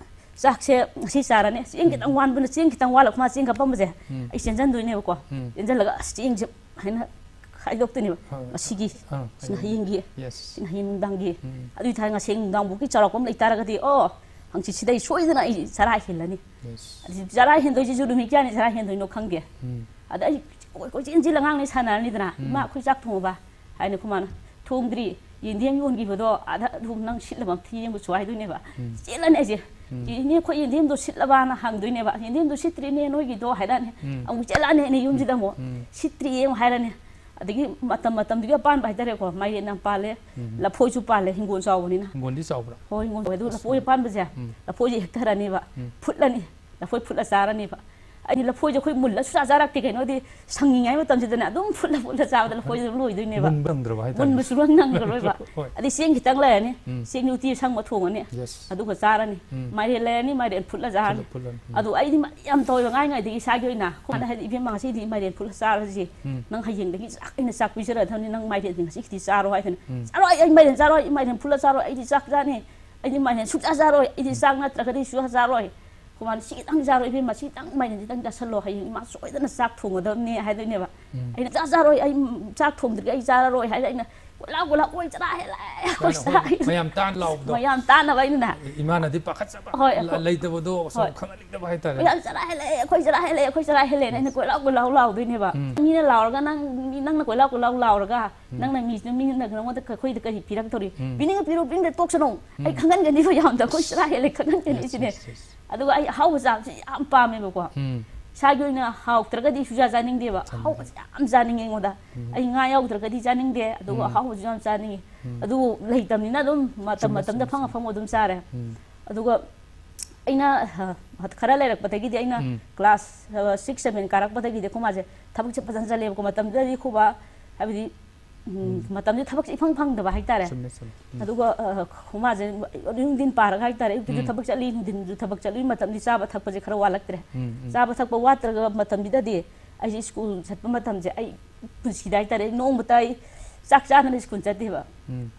ꯆꯥꯛꯁꯦ ꯉꯁꯤ ꯆꯥꯔꯅꯤ꯫ ꯆꯦꯡ ꯈꯤꯇꯪ ꯋꯥꯟꯕꯅ, ꯆꯦꯡ ꯈꯤꯇꯪ ꯋꯥꯠꯂꯛꯄ, ꯃꯥ ꯆꯦꯡ ꯀꯞꯄꯝꯕꯁꯦ, ꯎꯝ꯫ ꯑꯩ ꯆꯦꯟꯁꯤꯟꯗꯣꯏꯅꯦꯕꯀꯣ꯫ ꯎꯝ꯫ ꯆꯦꯟꯁꯤꯜꯂꯒ ꯑꯁ ꯆꯦꯡꯁꯦ ꯍꯥꯏꯅ ꯈꯥꯏꯗꯣꯛꯇꯣꯏꯅꯦꯕ꯫ ꯍꯣꯏ꯫ ꯉꯁꯤꯒꯤ ꯑꯥ, ꯁꯤꯅ ꯍꯥꯏꯕꯤꯌꯨ꯫ ꯍꯌꯦꯡꯒꯤ, Yes. ꯁꯤꯅ ꯍꯌꯦꯡ ꯅꯨꯡꯗꯥꯡꯒꯤ꯫ ꯎꯝ꯫ ꯑꯗꯨ ꯑꯣꯏꯇꯥꯔꯗꯤ ꯉꯁꯤ ꯅꯨꯡꯗꯥꯡꯐꯥꯎꯒꯤ ꯆꯥꯎꯔꯥꯛꯄ ꯑꯃ ꯂꯩꯇꯥꯔꯒꯗꯤ, ꯑꯣ, ꯍꯪꯆꯤꯠꯁꯤꯗ ꯑꯩ ꯁꯣꯏꯗꯅ ꯑꯩ ꯆꯔꯥ ꯍꯦꯜꯂꯅꯤ꯫ Yes. ꯑꯗꯨ ꯆꯔꯥ ꯍꯦꯟꯗꯣꯏꯁꯤꯁꯨ ꯅꯨꯃꯤꯠ ꯀꯌꯥꯅꯤ ꯆꯔꯥ ꯍꯦꯟꯗꯣꯏꯅꯣ ꯈꯪꯗꯦ꯫ ꯎꯝ꯫ ꯑꯗ ꯑꯩ ꯀꯣꯏ-, ꯀꯣꯏꯆꯦꯟ ꯆꯦꯜꯂ ꯑꯉꯥꯡꯅꯦ ꯁꯥꯟꯅꯔꯅꯤꯗꯅ, ꯎꯝ꯫ "ꯏꯃꯥ, ꯑꯩꯈꯣꯏ ꯆꯥꯛ ꯊꯣꯡꯉꯕ?" ꯍꯥꯏꯅ ꯑꯩꯈꯣꯏ ꯃꯥꯅ, "ꯊꯣꯡꯗ꯭ꯔꯤ, ꯌꯦꯟꯗꯦꯝ ꯌꯣꯟꯈꯤꯕꯗꯣ ꯑꯥꯗ ꯑꯗꯨꯝ ꯅꯪ ꯁꯤꯠꯂꯕ ꯑꯝꯇ ꯌꯦꯡꯉꯨꯆꯣ" ꯍꯥꯏꯗꯣꯏꯅꯦꯕ꯫ ꯎꯝ꯫ ꯆꯦꯜꯂꯅꯤ ꯑꯩꯁꯦ꯫ ꯎꯝ꯫ "ꯏꯅꯦ, ꯑꯩꯈꯣꯏ ꯌꯦꯟꯗꯦꯝꯗꯣ ꯁꯤꯠꯂꯕꯅ?" ꯍꯪꯗꯣꯏꯅꯦꯕ꯫ "ꯌꯦꯟꯗꯦꯝꯗꯣ ꯁꯤꯠꯇ꯭ꯔꯤꯅꯦ ꯅꯣꯏꯒꯤꯗꯣ" ꯍꯥꯏꯔꯛꯑꯅꯤ꯫ ꯎꯝ꯫ ꯑꯃꯨꯛ ꯆꯦꯜꯂꯛꯑꯅꯤ ꯑꯩꯅ ꯌꯨꯝꯁꯤꯗ ꯑꯃꯨꯛ꯫ ꯎꯝ꯫ "ꯁꯤꯠꯇ꯭ꯔꯤꯌꯦ" ꯑꯃꯨꯛ ꯍꯥꯏꯔꯅꯤ꯫ ꯑꯗꯒꯤ ꯃꯇꯝ ꯃꯇꯝꯗꯨꯒꯤ ꯑꯄꯥꯟꯕ ꯍꯥꯏꯇꯥꯔꯦꯀꯣ, ꯃꯥꯏꯔꯦꯟ ꯌꯥꯝ ꯄꯥꯜꯂꯦ, ꯎꯝ꯫ ꯂꯐꯣꯏꯁꯨ ꯄꯥꯜꯂꯦ, ꯍꯤꯡꯒꯣꯜ ꯆꯥꯎꯕꯅꯤꯅ꯫ ꯍꯤꯡꯒꯣꯜꯗꯤ ꯆꯥꯎꯕ꯭ꯔꯥ? ꯍꯣꯏ, ꯍꯤꯡꯒꯣꯜ ꯆꯥꯎꯕ꯫ ꯑꯗꯨ ꯑꯁ꯫ ꯂꯐꯣꯏ ꯄꯥꯟꯕꯁꯦ, ꯎꯝ꯫ ꯂꯐꯣꯏꯁꯦ ꯍꯦꯛꯊꯔꯅꯤꯕ, ꯎꯝ꯫ ꯐꯨꯠꯂꯅꯤ, ꯂꯐꯣꯏ ꯐꯨꯠꯂ ꯆꯥꯔꯅꯤꯕ꯫ ꯑꯩꯗꯤ ꯂꯐꯣꯏꯁꯦ ꯑꯩꯈꯣꯏ ꯃꯨꯜꯂ ꯁꯨꯡꯆꯥ ꯆꯥꯔꯛꯇꯦ ꯀꯩꯅꯣꯗꯤ꯫ ꯁꯪꯉꯤꯉꯩ ꯃꯇꯝꯁꯤꯗꯅꯦ ꯑꯗꯨꯝ ꯐꯨꯠꯂ ꯐꯨꯠꯂ ꯆꯥꯕꯗ ꯂꯐꯣꯏꯁꯦ ꯑꯗꯨꯝ ꯂꯣꯏꯗꯣꯏꯅꯦꯕ꯫ ꯃꯨꯟꯕ ꯅꯪꯗ꯭ꯔꯕ ꯍꯥꯏꯇꯥꯔꯦ꯫ ꯃꯨꯟꯕꯁꯨ ꯂꯣꯏ ꯅꯪꯉꯔꯣꯏꯕ꯫ ꯍꯣꯏ꯫ ꯑꯗꯩ ꯆꯦꯡ ꯈꯤꯇꯪ ꯂꯩꯔꯅꯤ꯫ ꯎꯝ꯫ ꯆꯦꯡ ꯎꯇꯤ ꯑꯁꯪꯕ ꯊꯣꯡꯉꯅꯤ꯫ Yes꯫ ꯑꯗꯨꯒ ꯆꯥꯔꯅꯤ꯫ ꯎꯝ꯫ ꯃꯥꯏꯔꯦꯟ ꯂꯩꯔꯅꯤ, ꯃꯥꯏꯔꯦꯟ ꯐꯨꯠꯂ ꯆꯥꯔꯅꯤ꯫ ꯐꯨꯠꯂ, ꯐꯨꯠꯂꯅꯤ꯫ ꯎꯝ꯫ ꯑꯗꯨ ꯑꯩꯗꯤ ꯃ-, ꯌꯥꯝ ꯇꯧꯋꯦꯕ ꯑꯉꯥꯡꯉꯩꯗꯒꯤ ꯏꯁꯥꯒꯤ ꯑꯣꯏꯅ꯫ ꯑꯩꯈꯣꯏ ꯃꯥꯅ ꯎꯝ꯫ ꯍꯥꯏꯗꯤ, "ꯏꯕꯦꯝꯃ, ꯉꯁꯤꯗꯤ ꯃꯥꯏꯔꯦꯟ ꯐꯨꯠꯂ ꯆꯥꯔꯁꯤ꯫ ꯎꯝ꯫ ꯅꯪ ꯍꯌꯦꯡꯗꯒꯤ ꯆꯥꯛ ꯑꯩꯅ ꯆꯥꯛ ꯄꯤꯖꯔꯗꯕꯅꯤ, ꯅꯪ ꯃꯥꯏꯔꯦꯟꯗꯤ ꯉꯁꯤ ꯈꯤꯇꯤ ꯆꯥꯔꯣ" ꯍꯥꯏꯗꯅ꯫ ꯎꯝ꯫ "ꯆꯥꯔꯣꯏ, ꯑꯩ ꯃꯥꯏꯔꯦꯟ ꯆꯥꯔꯣꯏ, ꯑꯩ ꯃꯥꯏꯔꯦꯟ ꯐꯨꯠꯂ ꯆꯥꯔꯣꯏ, ꯑꯩꯗꯤ ꯆꯥꯛ ꯆꯥꯅꯤ꯫ ꯑꯩꯗꯤ ꯃꯥꯏꯔꯦꯟ ꯁꯨꯡꯆꯥ ꯆꯥꯔꯣꯏ, ꯑꯩꯗꯤ ꯎꯝ꯫ ꯆꯥꯛ ꯅꯠꯇ꯭ꯔꯒꯗꯤ ꯁꯨꯡꯆꯥ ꯆꯥꯔꯣꯏ꯫ ꯈꯨꯃꯥꯟ ꯁꯤ ꯈꯤꯇꯪ ꯆꯥꯔꯣ ꯏꯕꯦꯝꯃ, ꯁꯤ ꯈꯤꯇꯪ ꯃꯥꯏꯔꯦꯟ ꯈꯤꯇꯪ ꯆꯥꯁꯜꯂꯣ, ꯍꯌꯦꯡ ꯏꯃꯥ ꯁꯣꯏꯗꯅ ꯆꯥꯛ ꯊꯣꯡꯒꯗꯕꯅꯤ" ꯍꯥꯏꯗꯣꯏꯅꯦꯕ꯫ ꯎꯝ꯫ ꯑꯩꯅ "ꯆꯥꯛ ꯆꯥꯔꯣꯏ, ꯑꯩ ꯆꯥꯛ ꯊꯣꯡꯗ꯭ꯔꯤ, ꯑꯩ ꯆꯥꯔꯔꯣꯏ" ꯍꯥꯏꯔꯦ꯫ ꯑꯩꯅ "ꯀꯣꯏꯂꯥꯎ ꯀꯣꯏꯂꯥꯎ, ꯑꯩꯈꯣꯏ ꯆꯔꯥ ꯍꯦꯜꯂꯦ, ꯑꯩꯈꯣꯏ ꯁꯨꯃꯥꯏꯅ ꯆꯔꯥ ꯑꯩꯈꯣꯏ ꯍꯦꯜꯂꯦ"꯫ ꯃꯌꯥꯝ ꯇꯥꯟ ꯂꯥꯎꯕꯗꯣ꯫ ꯃꯌꯥꯝ ꯇꯥꯟꯅꯕ ꯑꯩꯅꯅꯦ꯫ ꯏꯃꯥꯅꯗꯤ ꯄꯥꯈꯠꯆꯕ, ꯍꯣꯏ, ꯂ-, ꯑꯩꯈꯣꯏ ꯂꯩꯇꯕꯗꯣ ꯁꯨꯝ ꯍꯣꯏ꯫ ꯈꯪꯍꯟꯅꯤꯡꯗꯕ ꯍꯥꯏꯇꯥꯔꯦ꯫ "ꯃꯌꯥꯝ ꯆꯔꯥ ꯍꯦꯜꯂꯦ, ꯑꯩꯈꯣꯏ ꯆꯔꯥ ꯍꯦꯜꯂꯦ, ꯑꯩꯈꯣꯏ ꯆꯔꯥ ꯍꯦꯜꯂꯦꯅ" ꯑꯩꯅ ꯀꯣꯏꯂꯥꯎ ꯀꯣꯏꯂꯥꯎ ꯂꯥꯎꯗꯣꯏꯅꯦꯕ꯫ ꯎꯝ꯫ ꯃꯤꯅ ꯂꯥꯎꯔꯒ ꯅꯪ, ꯃꯤ, ꯅꯪꯅ ꯀꯣꯏꯂꯥꯎ ꯀꯣꯏꯂꯥꯎ ꯂꯥꯎꯔꯒ ꯎꯝ꯫ ꯅꯪꯅ ꯃꯤꯁꯤꯅ, ꯃꯤꯅ ꯅꯪꯉꯣꯟꯗ ꯑꯩꯈꯣꯏꯗ ꯀꯔꯤ ꯄꯤꯔꯛꯇꯧꯔꯤ? ꯎꯝ꯫ ꯄꯤꯅꯤꯡꯉ ꯄꯤꯔꯣ, ꯄꯤꯅꯤꯡꯗ ꯇꯣꯛꯁꯅꯨ꯫ ꯑꯩ ꯎꯝ꯫ ꯈꯪꯍꯟꯒꯅꯤꯕ ꯌꯥꯝꯅ, ꯑꯩꯈꯣꯏ ꯆꯔꯥ ꯍꯦꯜꯂꯦ ꯈꯪꯍꯟꯒꯅꯤ Yes, ꯁꯤꯅꯦ꯫ Yes, yes꯫ ꯑꯗꯨꯒ ꯑꯩ ꯑꯍꯥꯎꯕ ꯆꯥꯕꯁꯤ ꯌꯥꯝ ꯄꯥꯝꯃꯦꯕꯀꯣ꯫ ꯎꯝ꯫ ꯏꯁꯥꯒꯤ ꯑꯣꯏꯅ ꯍꯥꯎꯇ꯭ꯔꯒꯗꯤ ꯁꯨꯡꯆꯥ ꯆꯥꯅꯤꯡꯗꯦꯕ꯫ ꯆꯥꯅꯤꯡꯗꯦ꯫ ꯑꯍꯥꯎꯕꯁꯤ ꯌꯥꯝ ꯆꯥꯅꯤꯡꯉꯦ ꯑꯩꯉꯣꯟꯗ꯫ ꯎꯝ꯫ ꯑꯩ ꯉꯥ ꯌꯥꯎꯗ꯭ꯔꯒꯗꯤ ꯆꯥꯅꯤꯡꯗꯦ, ꯑꯗꯨꯒ ꯎꯝ꯫ ꯑꯍꯥꯎꯕꯁꯨ ꯌꯥꯝ ꯆꯥꯅꯤꯡꯉꯤ꯫ ꯎꯝ꯫ ꯑꯗꯨꯕꯨ ꯂꯩꯇꯕꯅꯤꯅ ꯑꯗꯨꯝ ꯃꯇꯝ ꯆꯨꯝꯃꯦ, ꯃꯇꯝꯗ ꯆꯨꯝꯃꯦ, ꯐꯪ ꯆꯨꯝꯃꯦ꯫ ꯑꯐꯪꯕ ꯑꯗꯨꯝ ꯆꯥꯔꯦ꯫ ꯎꯝ꯫ ꯑꯗꯨꯒ ꯑꯩꯅ, ꯑ, ꯈꯔ ꯂꯩꯔꯛꯄꯗꯒꯤꯗꯤ ꯑꯩꯅ ꯎꯝ꯫ Class, ꯑ, six, seven ꯀꯥꯔꯛꯄꯗꯒꯤꯗꯤ ꯑꯩꯈꯣꯏ ꯃꯥꯁꯦ ꯊꯕꯛꯁꯦ ꯐꯖꯅ ꯆꯠꯂꯦꯕꯀꯣ꯫ ꯃꯇꯝꯗꯨꯗꯗꯤ ꯑꯩꯈꯣꯏ ꯕꯥ, ꯍꯥꯏꯕꯗꯤ, ꯎꯝ, ꯎꯝ꯫ ꯃꯇꯝꯁꯦ ꯊꯕꯛꯁꯦ ꯏꯐꯪ ꯐꯪꯗꯕ ꯍꯥꯏꯇꯥꯔꯦ꯫ ꯆꯨꯝꯃꯦ, ꯆꯨꯝꯃꯦ꯫ ꯎꯝ꯫ ꯑꯗꯨꯒ, ꯑ, ꯈꯨꯃꯥꯁꯦ ꯑꯌꯨꯛ ꯅꯨꯡꯊꯤꯟ ꯄꯥꯔꯒ ꯍꯥꯏꯇꯥꯔꯦ, ꯑꯌꯨꯛꯇꯁꯨ ꯎꯝ꯫ ꯊꯕꯛ ꯆꯠꯂꯤ, ꯅꯨꯡꯊꯤꯟꯁꯨ ꯊꯕꯛ ꯆꯠꯂꯤ, ꯃꯇꯝꯗꯤ ꯆꯥꯕ ꯊꯛꯄꯁꯦ ꯈꯔ ꯋꯥꯠꯂꯛꯇ꯭ꯔꯦ꯫ ꯎꯝ, ꯎꯝ꯫ ꯆꯥꯕ ꯊꯛꯄ ꯋꯥꯠꯇ꯭ꯔꯒ ꯃꯇꯝꯁꯤꯗꯗꯤ ꯑꯩꯁꯦ ꯁ꯭ꯀꯨꯜ ꯆꯠꯄ ꯃꯇꯝꯁꯦ ꯑꯩ ꯄꯨꯟꯁꯤꯗ ꯍꯥꯏꯇꯥꯔꯦ, ꯅꯣꯡꯃꯇ ꯑꯩ ꯆꯥꯛ ꯆꯥꯗꯅ ꯁ꯭ꯀꯨꯜ ꯆꯠꯇꯦꯕ꯫ ꯎꯝ꯫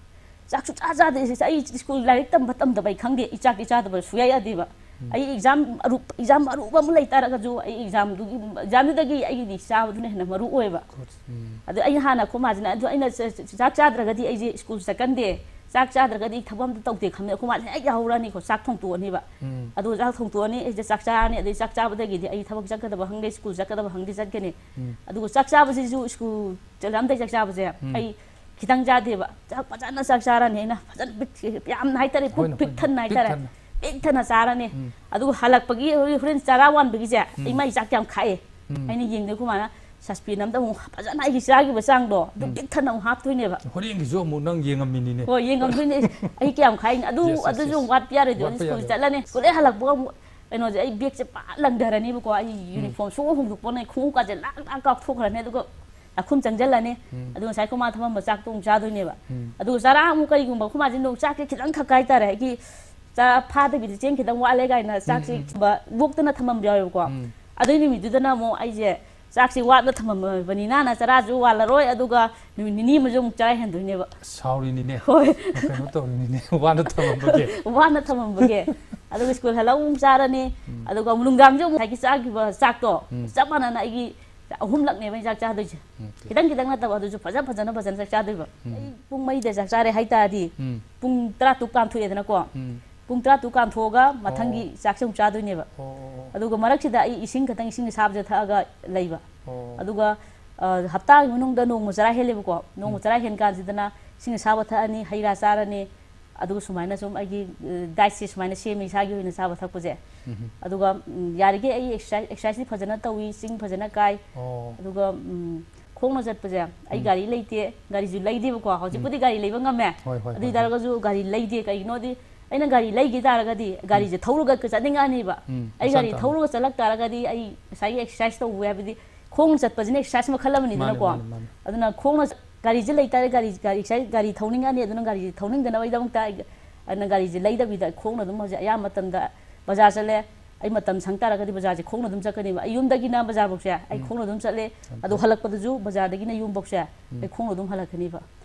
ꯆꯥꯛ ꯁꯨꯡꯆꯥ ꯆꯥꯗꯦ꯫ ꯑꯩꯁꯦ, ꯑꯩ ꯁ꯭ꯀꯨꯜ ꯂꯥꯏꯔꯤꯛ ꯇꯝꯕ ꯇꯝꯗꯕ ꯑꯩ ꯈꯪꯗꯦ, ꯑꯩ ꯆꯥꯛꯇꯤ ꯆꯥꯗꯕ ꯁꯨꯡꯌꯥ ꯌꯥꯗꯦꯕ꯫ ꯎꯝ꯫ ꯑꯩ exam ꯑꯔꯨ-, exam ꯑꯔꯨꯕ ꯑꯃ ꯂꯩ ꯇꯥꯔꯒꯁꯨ ꯑꯩ examꯗꯨꯒꯤ, examꯗꯨꯗꯒꯤ ꯑꯩꯒꯤꯗꯤ ꯆꯥꯕꯗꯨꯅ ꯍꯦꯟꯅ ꯃꯔꯨ ꯑꯣꯏꯌꯦꯕ꯫ ꯎꯝ꯫ ꯑꯗꯨ ꯑꯩꯅ ꯍꯥꯟꯅ ꯑꯩꯈꯣꯏ ꯃꯥꯁꯤꯅ, ꯑꯗꯨ ꯑꯩꯅ ꯆ-, ꯆ-, ꯆꯥꯛ ꯆꯥꯗ꯭ꯔꯒꯗꯤ ꯑꯩꯁꯦ ꯁ꯭ꯀꯨꯜ ꯆꯠꯀꯟꯗꯦ, ꯆꯥꯛ ꯆꯥꯗ꯭ꯔꯒꯗꯤ ꯊꯕꯛ ꯑꯝꯇ ꯇꯧꯗꯦ ꯈꯟꯕꯗ ꯑꯩꯈꯣꯏ ꯃꯥꯁꯤꯅ ꯍꯦꯛ ꯌꯥꯍꯧꯔꯅꯤꯀꯣ, ꯆꯥꯛ ꯊꯣꯡꯇꯣꯛꯑꯅꯤꯕ꯫ ꯎꯝ꯫ ꯑꯗꯨ ꯆꯥꯛ ꯊꯣꯡꯇꯣꯛꯑꯅꯤ, ꯑꯩꯁꯦ ꯆꯥꯛ ꯆꯥꯔꯅꯤ, ꯑꯗꯩ ꯆꯥꯛ ꯆꯥꯕꯗꯒꯤꯗꯤ ꯑꯩ ꯊꯕꯛ ꯆꯠꯀꯗꯕ ꯈꯪꯗꯦ, ꯁ꯭ꯀꯨꯜ ꯆꯠꯀꯗꯕ ꯈꯪꯗꯦ ꯆꯠꯀꯅꯤ꯫ ꯎꯝ꯫ ꯑꯗꯨꯒ ꯆꯥꯛ ꯆꯥꯕꯁꯤꯁꯨ ꯁ꯭ꯀꯨꯜ ꯆꯠꯂꯝꯗꯥꯏ ꯆꯥꯛ ꯆꯥꯕꯁꯦ ꯎꯝ꯫ ꯑꯩ ꯈꯤꯇꯪ ꯆꯥꯗꯦꯕ꯫ ꯆꯥꯛ ꯐꯖꯅ ꯆꯥꯛ ꯆꯥꯔꯅꯤ ꯑꯩꯅ꯫ ꯐꯖꯅ ꯄꯤꯛ-, ꯌꯥꯝꯅ ꯍꯥꯏꯇꯥꯔꯦ, ꯄꯨꯛ ꯍꯣꯏꯅꯦ, ꯄꯤꯛ ꯍꯣꯏꯅꯦ꯫ ꯊꯟꯅ ꯄꯤꯛ ꯍꯥꯏꯇꯥꯔꯦ꯫ ꯊꯟꯅ꯫ ꯄꯤꯛ ꯊꯟꯅ ꯆꯥꯔꯅꯤ꯫ ꯎꯝ꯫ ꯑꯗꯨꯒ ꯍꯜꯂꯛꯄꯒꯤ ꯍꯣꯔꯦꯟ ꯆꯔꯥ ꯋꯥꯟꯕꯒꯤꯁꯦ ꯎꯝ꯫ ꯏꯃꯥ ꯏꯆꯥꯛ ꯌꯥꯝ ꯈꯥꯛꯑꯦ꯫ ꯎꯝ꯫ ꯑꯩꯅ ꯌꯦꯡꯗꯦ ꯑꯩꯈꯣꯏ ꯃꯥꯅ ꯁꯁꯄꯦꯟ ꯑꯝꯗ ꯑꯃꯨꯛ ꯐꯖꯅ ꯑꯩꯒꯤ ꯆꯥꯈꯤꯕ ꯆꯥꯡꯗꯣ ꯑꯗꯨꯝ ꯎꯝ꯫ ꯄꯤꯛ ꯊꯟꯅ ꯑꯃꯨꯛ ꯍꯥꯞꯇꯣꯏꯅꯦꯕ꯫ ꯍꯣꯔꯦꯟꯒꯤꯁꯨ ꯑꯃꯨꯛ ꯅꯪ ꯌꯦꯡꯉꯝꯃꯤꯅꯤꯅꯦ꯫ ꯍꯣꯏ, ꯌꯦꯡꯉꯝꯗꯣꯏꯅꯦ꯫ ꯑꯩ ꯀꯌꯥꯝ ꯈꯥꯛꯏꯅꯣ꯫ ꯑꯗꯨ, Yes, yes, ꯑꯗꯨꯁꯨ yes꯫ ꯑꯃꯨꯛ ꯋꯥꯠꯄ ꯌꯥꯔꯣꯏꯗꯣꯏꯅꯤ꯫ ꯋꯥꯠꯄ ꯁ꯭ꯀꯨꯜ ꯌꯥꯔꯣꯏ꯫ ꯆꯠꯂꯅꯤ꯫ ꯁ꯭ꯀꯨꯜ ꯍꯦꯛ ꯍꯜꯂꯛꯄꯒ ꯑꯃꯨꯛ ꯀꯩꯅꯣꯁꯦ, ꯑꯩ ꯕꯦꯒꯁꯦ ꯄꯥꯛ ꯂꯪꯊꯔꯅꯤꯕꯀꯣ, ꯑꯩ ꯎꯝ꯫ ꯌꯨꯅꯤꯐꯣꯔꯝ ꯁꯨꯡꯍꯣꯡ ꯍꯣꯡꯗꯣꯛꯄ ꯅꯠꯇꯦ, ꯈꯣꯡꯎꯞꯀꯥꯁꯦ ꯂꯥꯛ ꯂꯥꯛ ꯀꯥꯎꯊꯣꯛꯈ꯭ꯔꯅꯤ, ꯑꯗꯨꯒ ꯆꯥꯛꯈꯨꯝ ꯆꯪꯁꯤꯜꯂꯅꯤ꯫ ꯎꯝ꯫ ꯑꯗꯨꯒ ꯉꯁꯥꯏ ꯑꯩꯈꯣꯏ ꯃꯥ ꯊꯝꯃꯝꯕ ꯆꯥꯛꯇꯣ ꯑꯃꯨꯛ ꯆꯥꯗꯣꯏꯅꯦꯕ꯫ ꯎꯝ꯫ ꯑꯗꯨꯒ ꯆꯔꯥ ꯑꯃꯨꯛ, ꯀꯩꯒꯨꯝꯕ ꯑꯩꯈꯣꯏ ꯃꯥꯁꯦ ꯅꯣꯡ ꯆꯥꯛꯁꯦ ꯈꯤꯇꯪ ꯈꯛ ꯍꯥꯏꯇꯥꯔꯦ, ꯑꯩꯒꯤ ꯆꯥ ꯐꯥꯗꯕꯤꯗ ꯆꯦꯡ ꯈꯤꯇꯪ ꯋꯥꯠꯂꯦ ꯀꯥꯏꯅ ꯎꯝ, ꯆꯥꯛꯁꯦ ꯎꯝ꯫ ꯈꯤꯇꯪ ꯋꯣꯛꯇꯅ ꯊꯝꯃꯝꯕ ꯌꯥꯎꯋꯦꯕꯀꯣ꯫ ꯎꯝ꯫ ꯑꯗꯨꯏ ꯅꯨꯃꯤꯠꯇꯨꯗꯅ ꯑꯃꯨꯛ ꯑꯩꯁꯦ ꯆꯥꯛꯁꯦ ꯋꯥꯠꯅ ꯊꯝꯃꯝꯕꯅꯤꯅꯅ ꯆꯔꯥꯁꯨ ꯋꯥꯠꯂꯔꯣꯏ, ꯑꯗꯨꯒ ꯅꯨꯃꯤꯠ ꯅꯤꯅꯤ ꯑꯃꯁꯨ ꯑꯃꯨꯛ ꯆꯔꯥ ꯍꯦꯟꯗꯣꯏꯅꯦꯕ꯫ ꯁꯥꯎꯔꯤꯅꯤꯅꯦ꯫ ꯍꯣꯏ꯫ ꯀꯩꯅꯣ ꯇꯧꯔꯤꯅꯤꯅꯦ, ꯋꯥꯅ ꯊꯝꯃꯝꯕꯒꯤ꯫ ꯋꯥꯅ ꯊꯝꯃꯝꯕꯒꯤ꯫ ꯑꯗꯨꯒ ꯁ꯭ꯀꯨꯜ ꯍꯜꯂꯛ ꯑꯃꯨꯛ ꯆꯥꯔꯅꯤ, ꯎꯝ꯫ ꯑꯗꯨꯒ ꯑꯃꯨꯛ ꯅꯨꯡꯗꯥꯡꯁꯨ ꯑꯃꯨꯛ ꯉꯁꯥꯏꯒꯤ ꯆꯥꯈꯤꯕ ꯆꯥꯛꯇꯣ ꯎꯝ꯫ ꯆꯞ ꯃꯥꯟꯅꯅ ꯑꯩꯒꯤ ꯑꯍꯨꯝꯂꯛꯅꯦꯕ ꯑꯩ ꯆꯥꯛ ꯆꯥꯗꯣꯏꯁꯦ꯫ ꯎꯝ꯫ ꯈꯤꯇꯪ ꯈꯤꯇꯪ ꯅꯠꯇꯕ, ꯑꯗꯨꯁꯨ ꯐꯖ ꯐꯖꯅ ꯐꯖꯅ ꯆꯥꯛ ꯆꯥꯗꯣꯏꯕ꯫ ꯎꯝ꯫ ꯑꯩ ꯄꯨꯡ ꯃꯔꯤꯗ ꯆꯥꯛ ꯆꯥꯔꯦ ꯍꯥꯏꯇꯥꯔꯗꯤ, ꯎꯝ꯫ ꯄꯨꯡ ꯇꯔꯥ ꯇꯨꯛ ꯀꯥꯟꯊꯣꯛꯑꯦꯗꯅꯀꯣ꯫ ꯎꯝ꯫ ꯄꯨꯡ ꯇꯔꯥ ꯇꯨꯛ ꯀꯥꯟꯊꯣꯛꯑꯒ ꯃꯊꯪꯒꯤ ꯑꯣ꯫ ꯆꯥꯛꯁꯦ ꯑꯃꯨꯛ ꯆꯥꯗꯣꯏꯅꯦꯕ꯫ ꯑꯣ, ꯑꯣ, ꯑꯣ꯫ ꯑꯗꯨꯒ ꯃꯔꯛꯁꯤꯗ ꯑꯩ ꯏꯁꯤꯡ ꯈꯛꯇꯪ, ꯏꯁꯤꯡ ꯑꯁꯥꯕꯁꯦ ꯊꯛꯑꯒ ꯂꯩꯕ꯫ ꯑꯣ꯫ ꯑꯗꯨꯒ, ꯑ, ꯍꯞꯇꯥꯒꯤ ꯃꯅꯨꯡꯗ ꯅꯣꯡꯃ ꯆꯔꯥ ꯍꯦꯜꯂꯦꯕꯀꯣ꯫ ꯅꯣꯡꯃ ꯎꯝ꯫ ꯆꯔꯥ ꯍꯦꯟ ꯀꯥꯟꯁꯤꯗꯅ ꯏꯁꯤꯡ ꯑꯁꯥꯕ ꯊꯛꯑꯅꯤ, ꯍꯩ ꯔꯥ ꯆꯥꯔꯅꯤ꯫ ꯑꯗꯨꯒ ꯁꯨꯃꯥꯏꯅ ꯁꯨꯝ ꯑꯩꯒꯤ, ꯑ, dietꯁꯦ ꯁꯨꯃꯥꯏꯅ ꯁꯦꯝꯃꯤ, ꯏꯁꯥꯒꯤ ꯑꯣꯏꯅ ꯆꯥꯕ ꯊꯛꯄꯁꯦ꯫ ꯎꯝ꯫ ꯑꯗꯨꯒ, ꯎꯝ, ꯌꯥꯔꯤꯈꯩ ꯑꯩ exercise, exerciseꯇꯤ ꯐꯖꯅ ꯇꯧꯏ, ꯆꯤꯡ ꯐꯖꯅ ꯀꯥꯏ꯫ ꯑꯣ꯫ ꯑꯗꯨꯒ, ꯎꯝ, ꯈꯣꯡꯅ ꯆꯠꯄꯁꯦ, ꯑꯩ ꯎꯝ꯫ ꯒꯥꯔꯤ ꯂꯩꯇꯦ, ꯒꯥꯔꯤꯁꯨ ꯂꯩꯗꯦꯕꯀꯣ꯫ ꯎꯝ꯫ ꯍꯧꯖꯤꯛꯄꯨꯗꯤ ꯒꯥꯔꯤ ꯂꯩꯕ ꯉꯝꯃꯦ꯫ ꯍꯣꯏ, ꯍꯣꯏ, ꯑꯗꯨ ꯍꯣꯏ, ꯍꯣꯏ꯫ ꯑꯣꯏꯇꯥꯔꯒꯁꯨ ꯒꯥꯔꯤ ꯂꯩꯗꯦ꯫ ꯀꯩꯒꯤꯅꯣꯗꯤ ꯑꯩꯅ ꯒꯥꯔꯤ ꯂꯩꯈꯤ ꯇꯥꯔꯒꯗꯤ ꯎꯝ꯫ ꯒꯥꯔꯤꯁꯦ ꯊꯧꯔꯒ ꯆꯠꯅꯤꯡꯉꯛꯑꯅꯤꯕ꯫ ꯎꯝ, ꯑꯩ ꯃꯁꯥ ꯒꯥꯔꯤ ꯃꯊꯟꯇ꯫ ꯊꯧꯔꯒ ꯆꯠꯂꯛ ꯇꯥꯔꯒꯗꯤ ꯑꯩ ꯉꯁꯥꯏꯒꯤ exercise ꯇꯧꯕ, ꯍꯥꯏꯕꯗꯤ ꯈꯣꯡꯅ ꯆꯠꯄꯁꯤꯅ exercise ꯃꯈꯜ ꯑꯃꯅꯤꯗꯅꯀꯣ꯫ ꯃꯥꯅꯦ, ꯃꯥꯅꯦ, ꯃꯥꯅꯦ꯫ ꯑꯗꯨꯅ ꯈꯣꯡꯅ ꯆ-, ꯒꯥꯔꯤꯁꯦ ꯂꯩꯇꯥꯔꯦ, ꯒꯥꯔꯤ, ꯒꯥꯔꯤ exercise, ꯒꯥꯔꯤ ꯊꯧꯅꯤꯡꯉꯛꯑꯅꯤ, ꯑꯗꯨꯅ ꯒꯥꯔꯤꯁꯦ ꯊꯧꯅꯤꯡꯗꯅꯕꯒꯤꯗꯃꯛꯇ ꯑꯩ, ꯑꯗꯨꯅ ꯒꯥꯔꯤꯁꯦ ꯂꯩꯗꯕꯤꯗ ꯈꯣꯡꯅ ꯑꯗꯨꯝ ꯍꯧꯖꯤꯛ ꯑꯌꯥꯝꯕ ꯃꯇꯝꯗ ꯕꯖꯥꯔ ꯆꯠꯂꯦ꯫ ꯑꯩ ꯃꯇꯝ ꯁꯪ ꯇꯥꯔꯒꯗꯤ ꯕꯖꯥꯔꯁꯦ ꯈꯣꯡꯅ ꯑꯗꯨꯝ ꯆꯠꯀꯅꯦꯕ꯫ ꯑꯩ ꯌꯨꯝꯗꯒꯤꯅ ꯕꯖꯥꯔꯐꯧꯁꯦ ꯑꯩ ꯎꯝ꯫ ꯈꯣꯡꯅ ꯑꯗꯨꯝ ꯆꯠꯂꯦ꯫ ꯌꯥꯝ ꯑꯗꯣ ꯐꯩ꯫ ꯍꯜꯂꯛꯄꯗꯁꯨ ꯕꯖꯥꯔꯗꯒꯤꯅ ꯌꯨꯝꯐꯧꯁꯦ ꯎꯝ꯫ ꯑꯩ ꯈꯣꯡꯅ ꯑꯗꯨꯝ ꯍꯜꯂꯛꯀꯅꯤꯕ꯫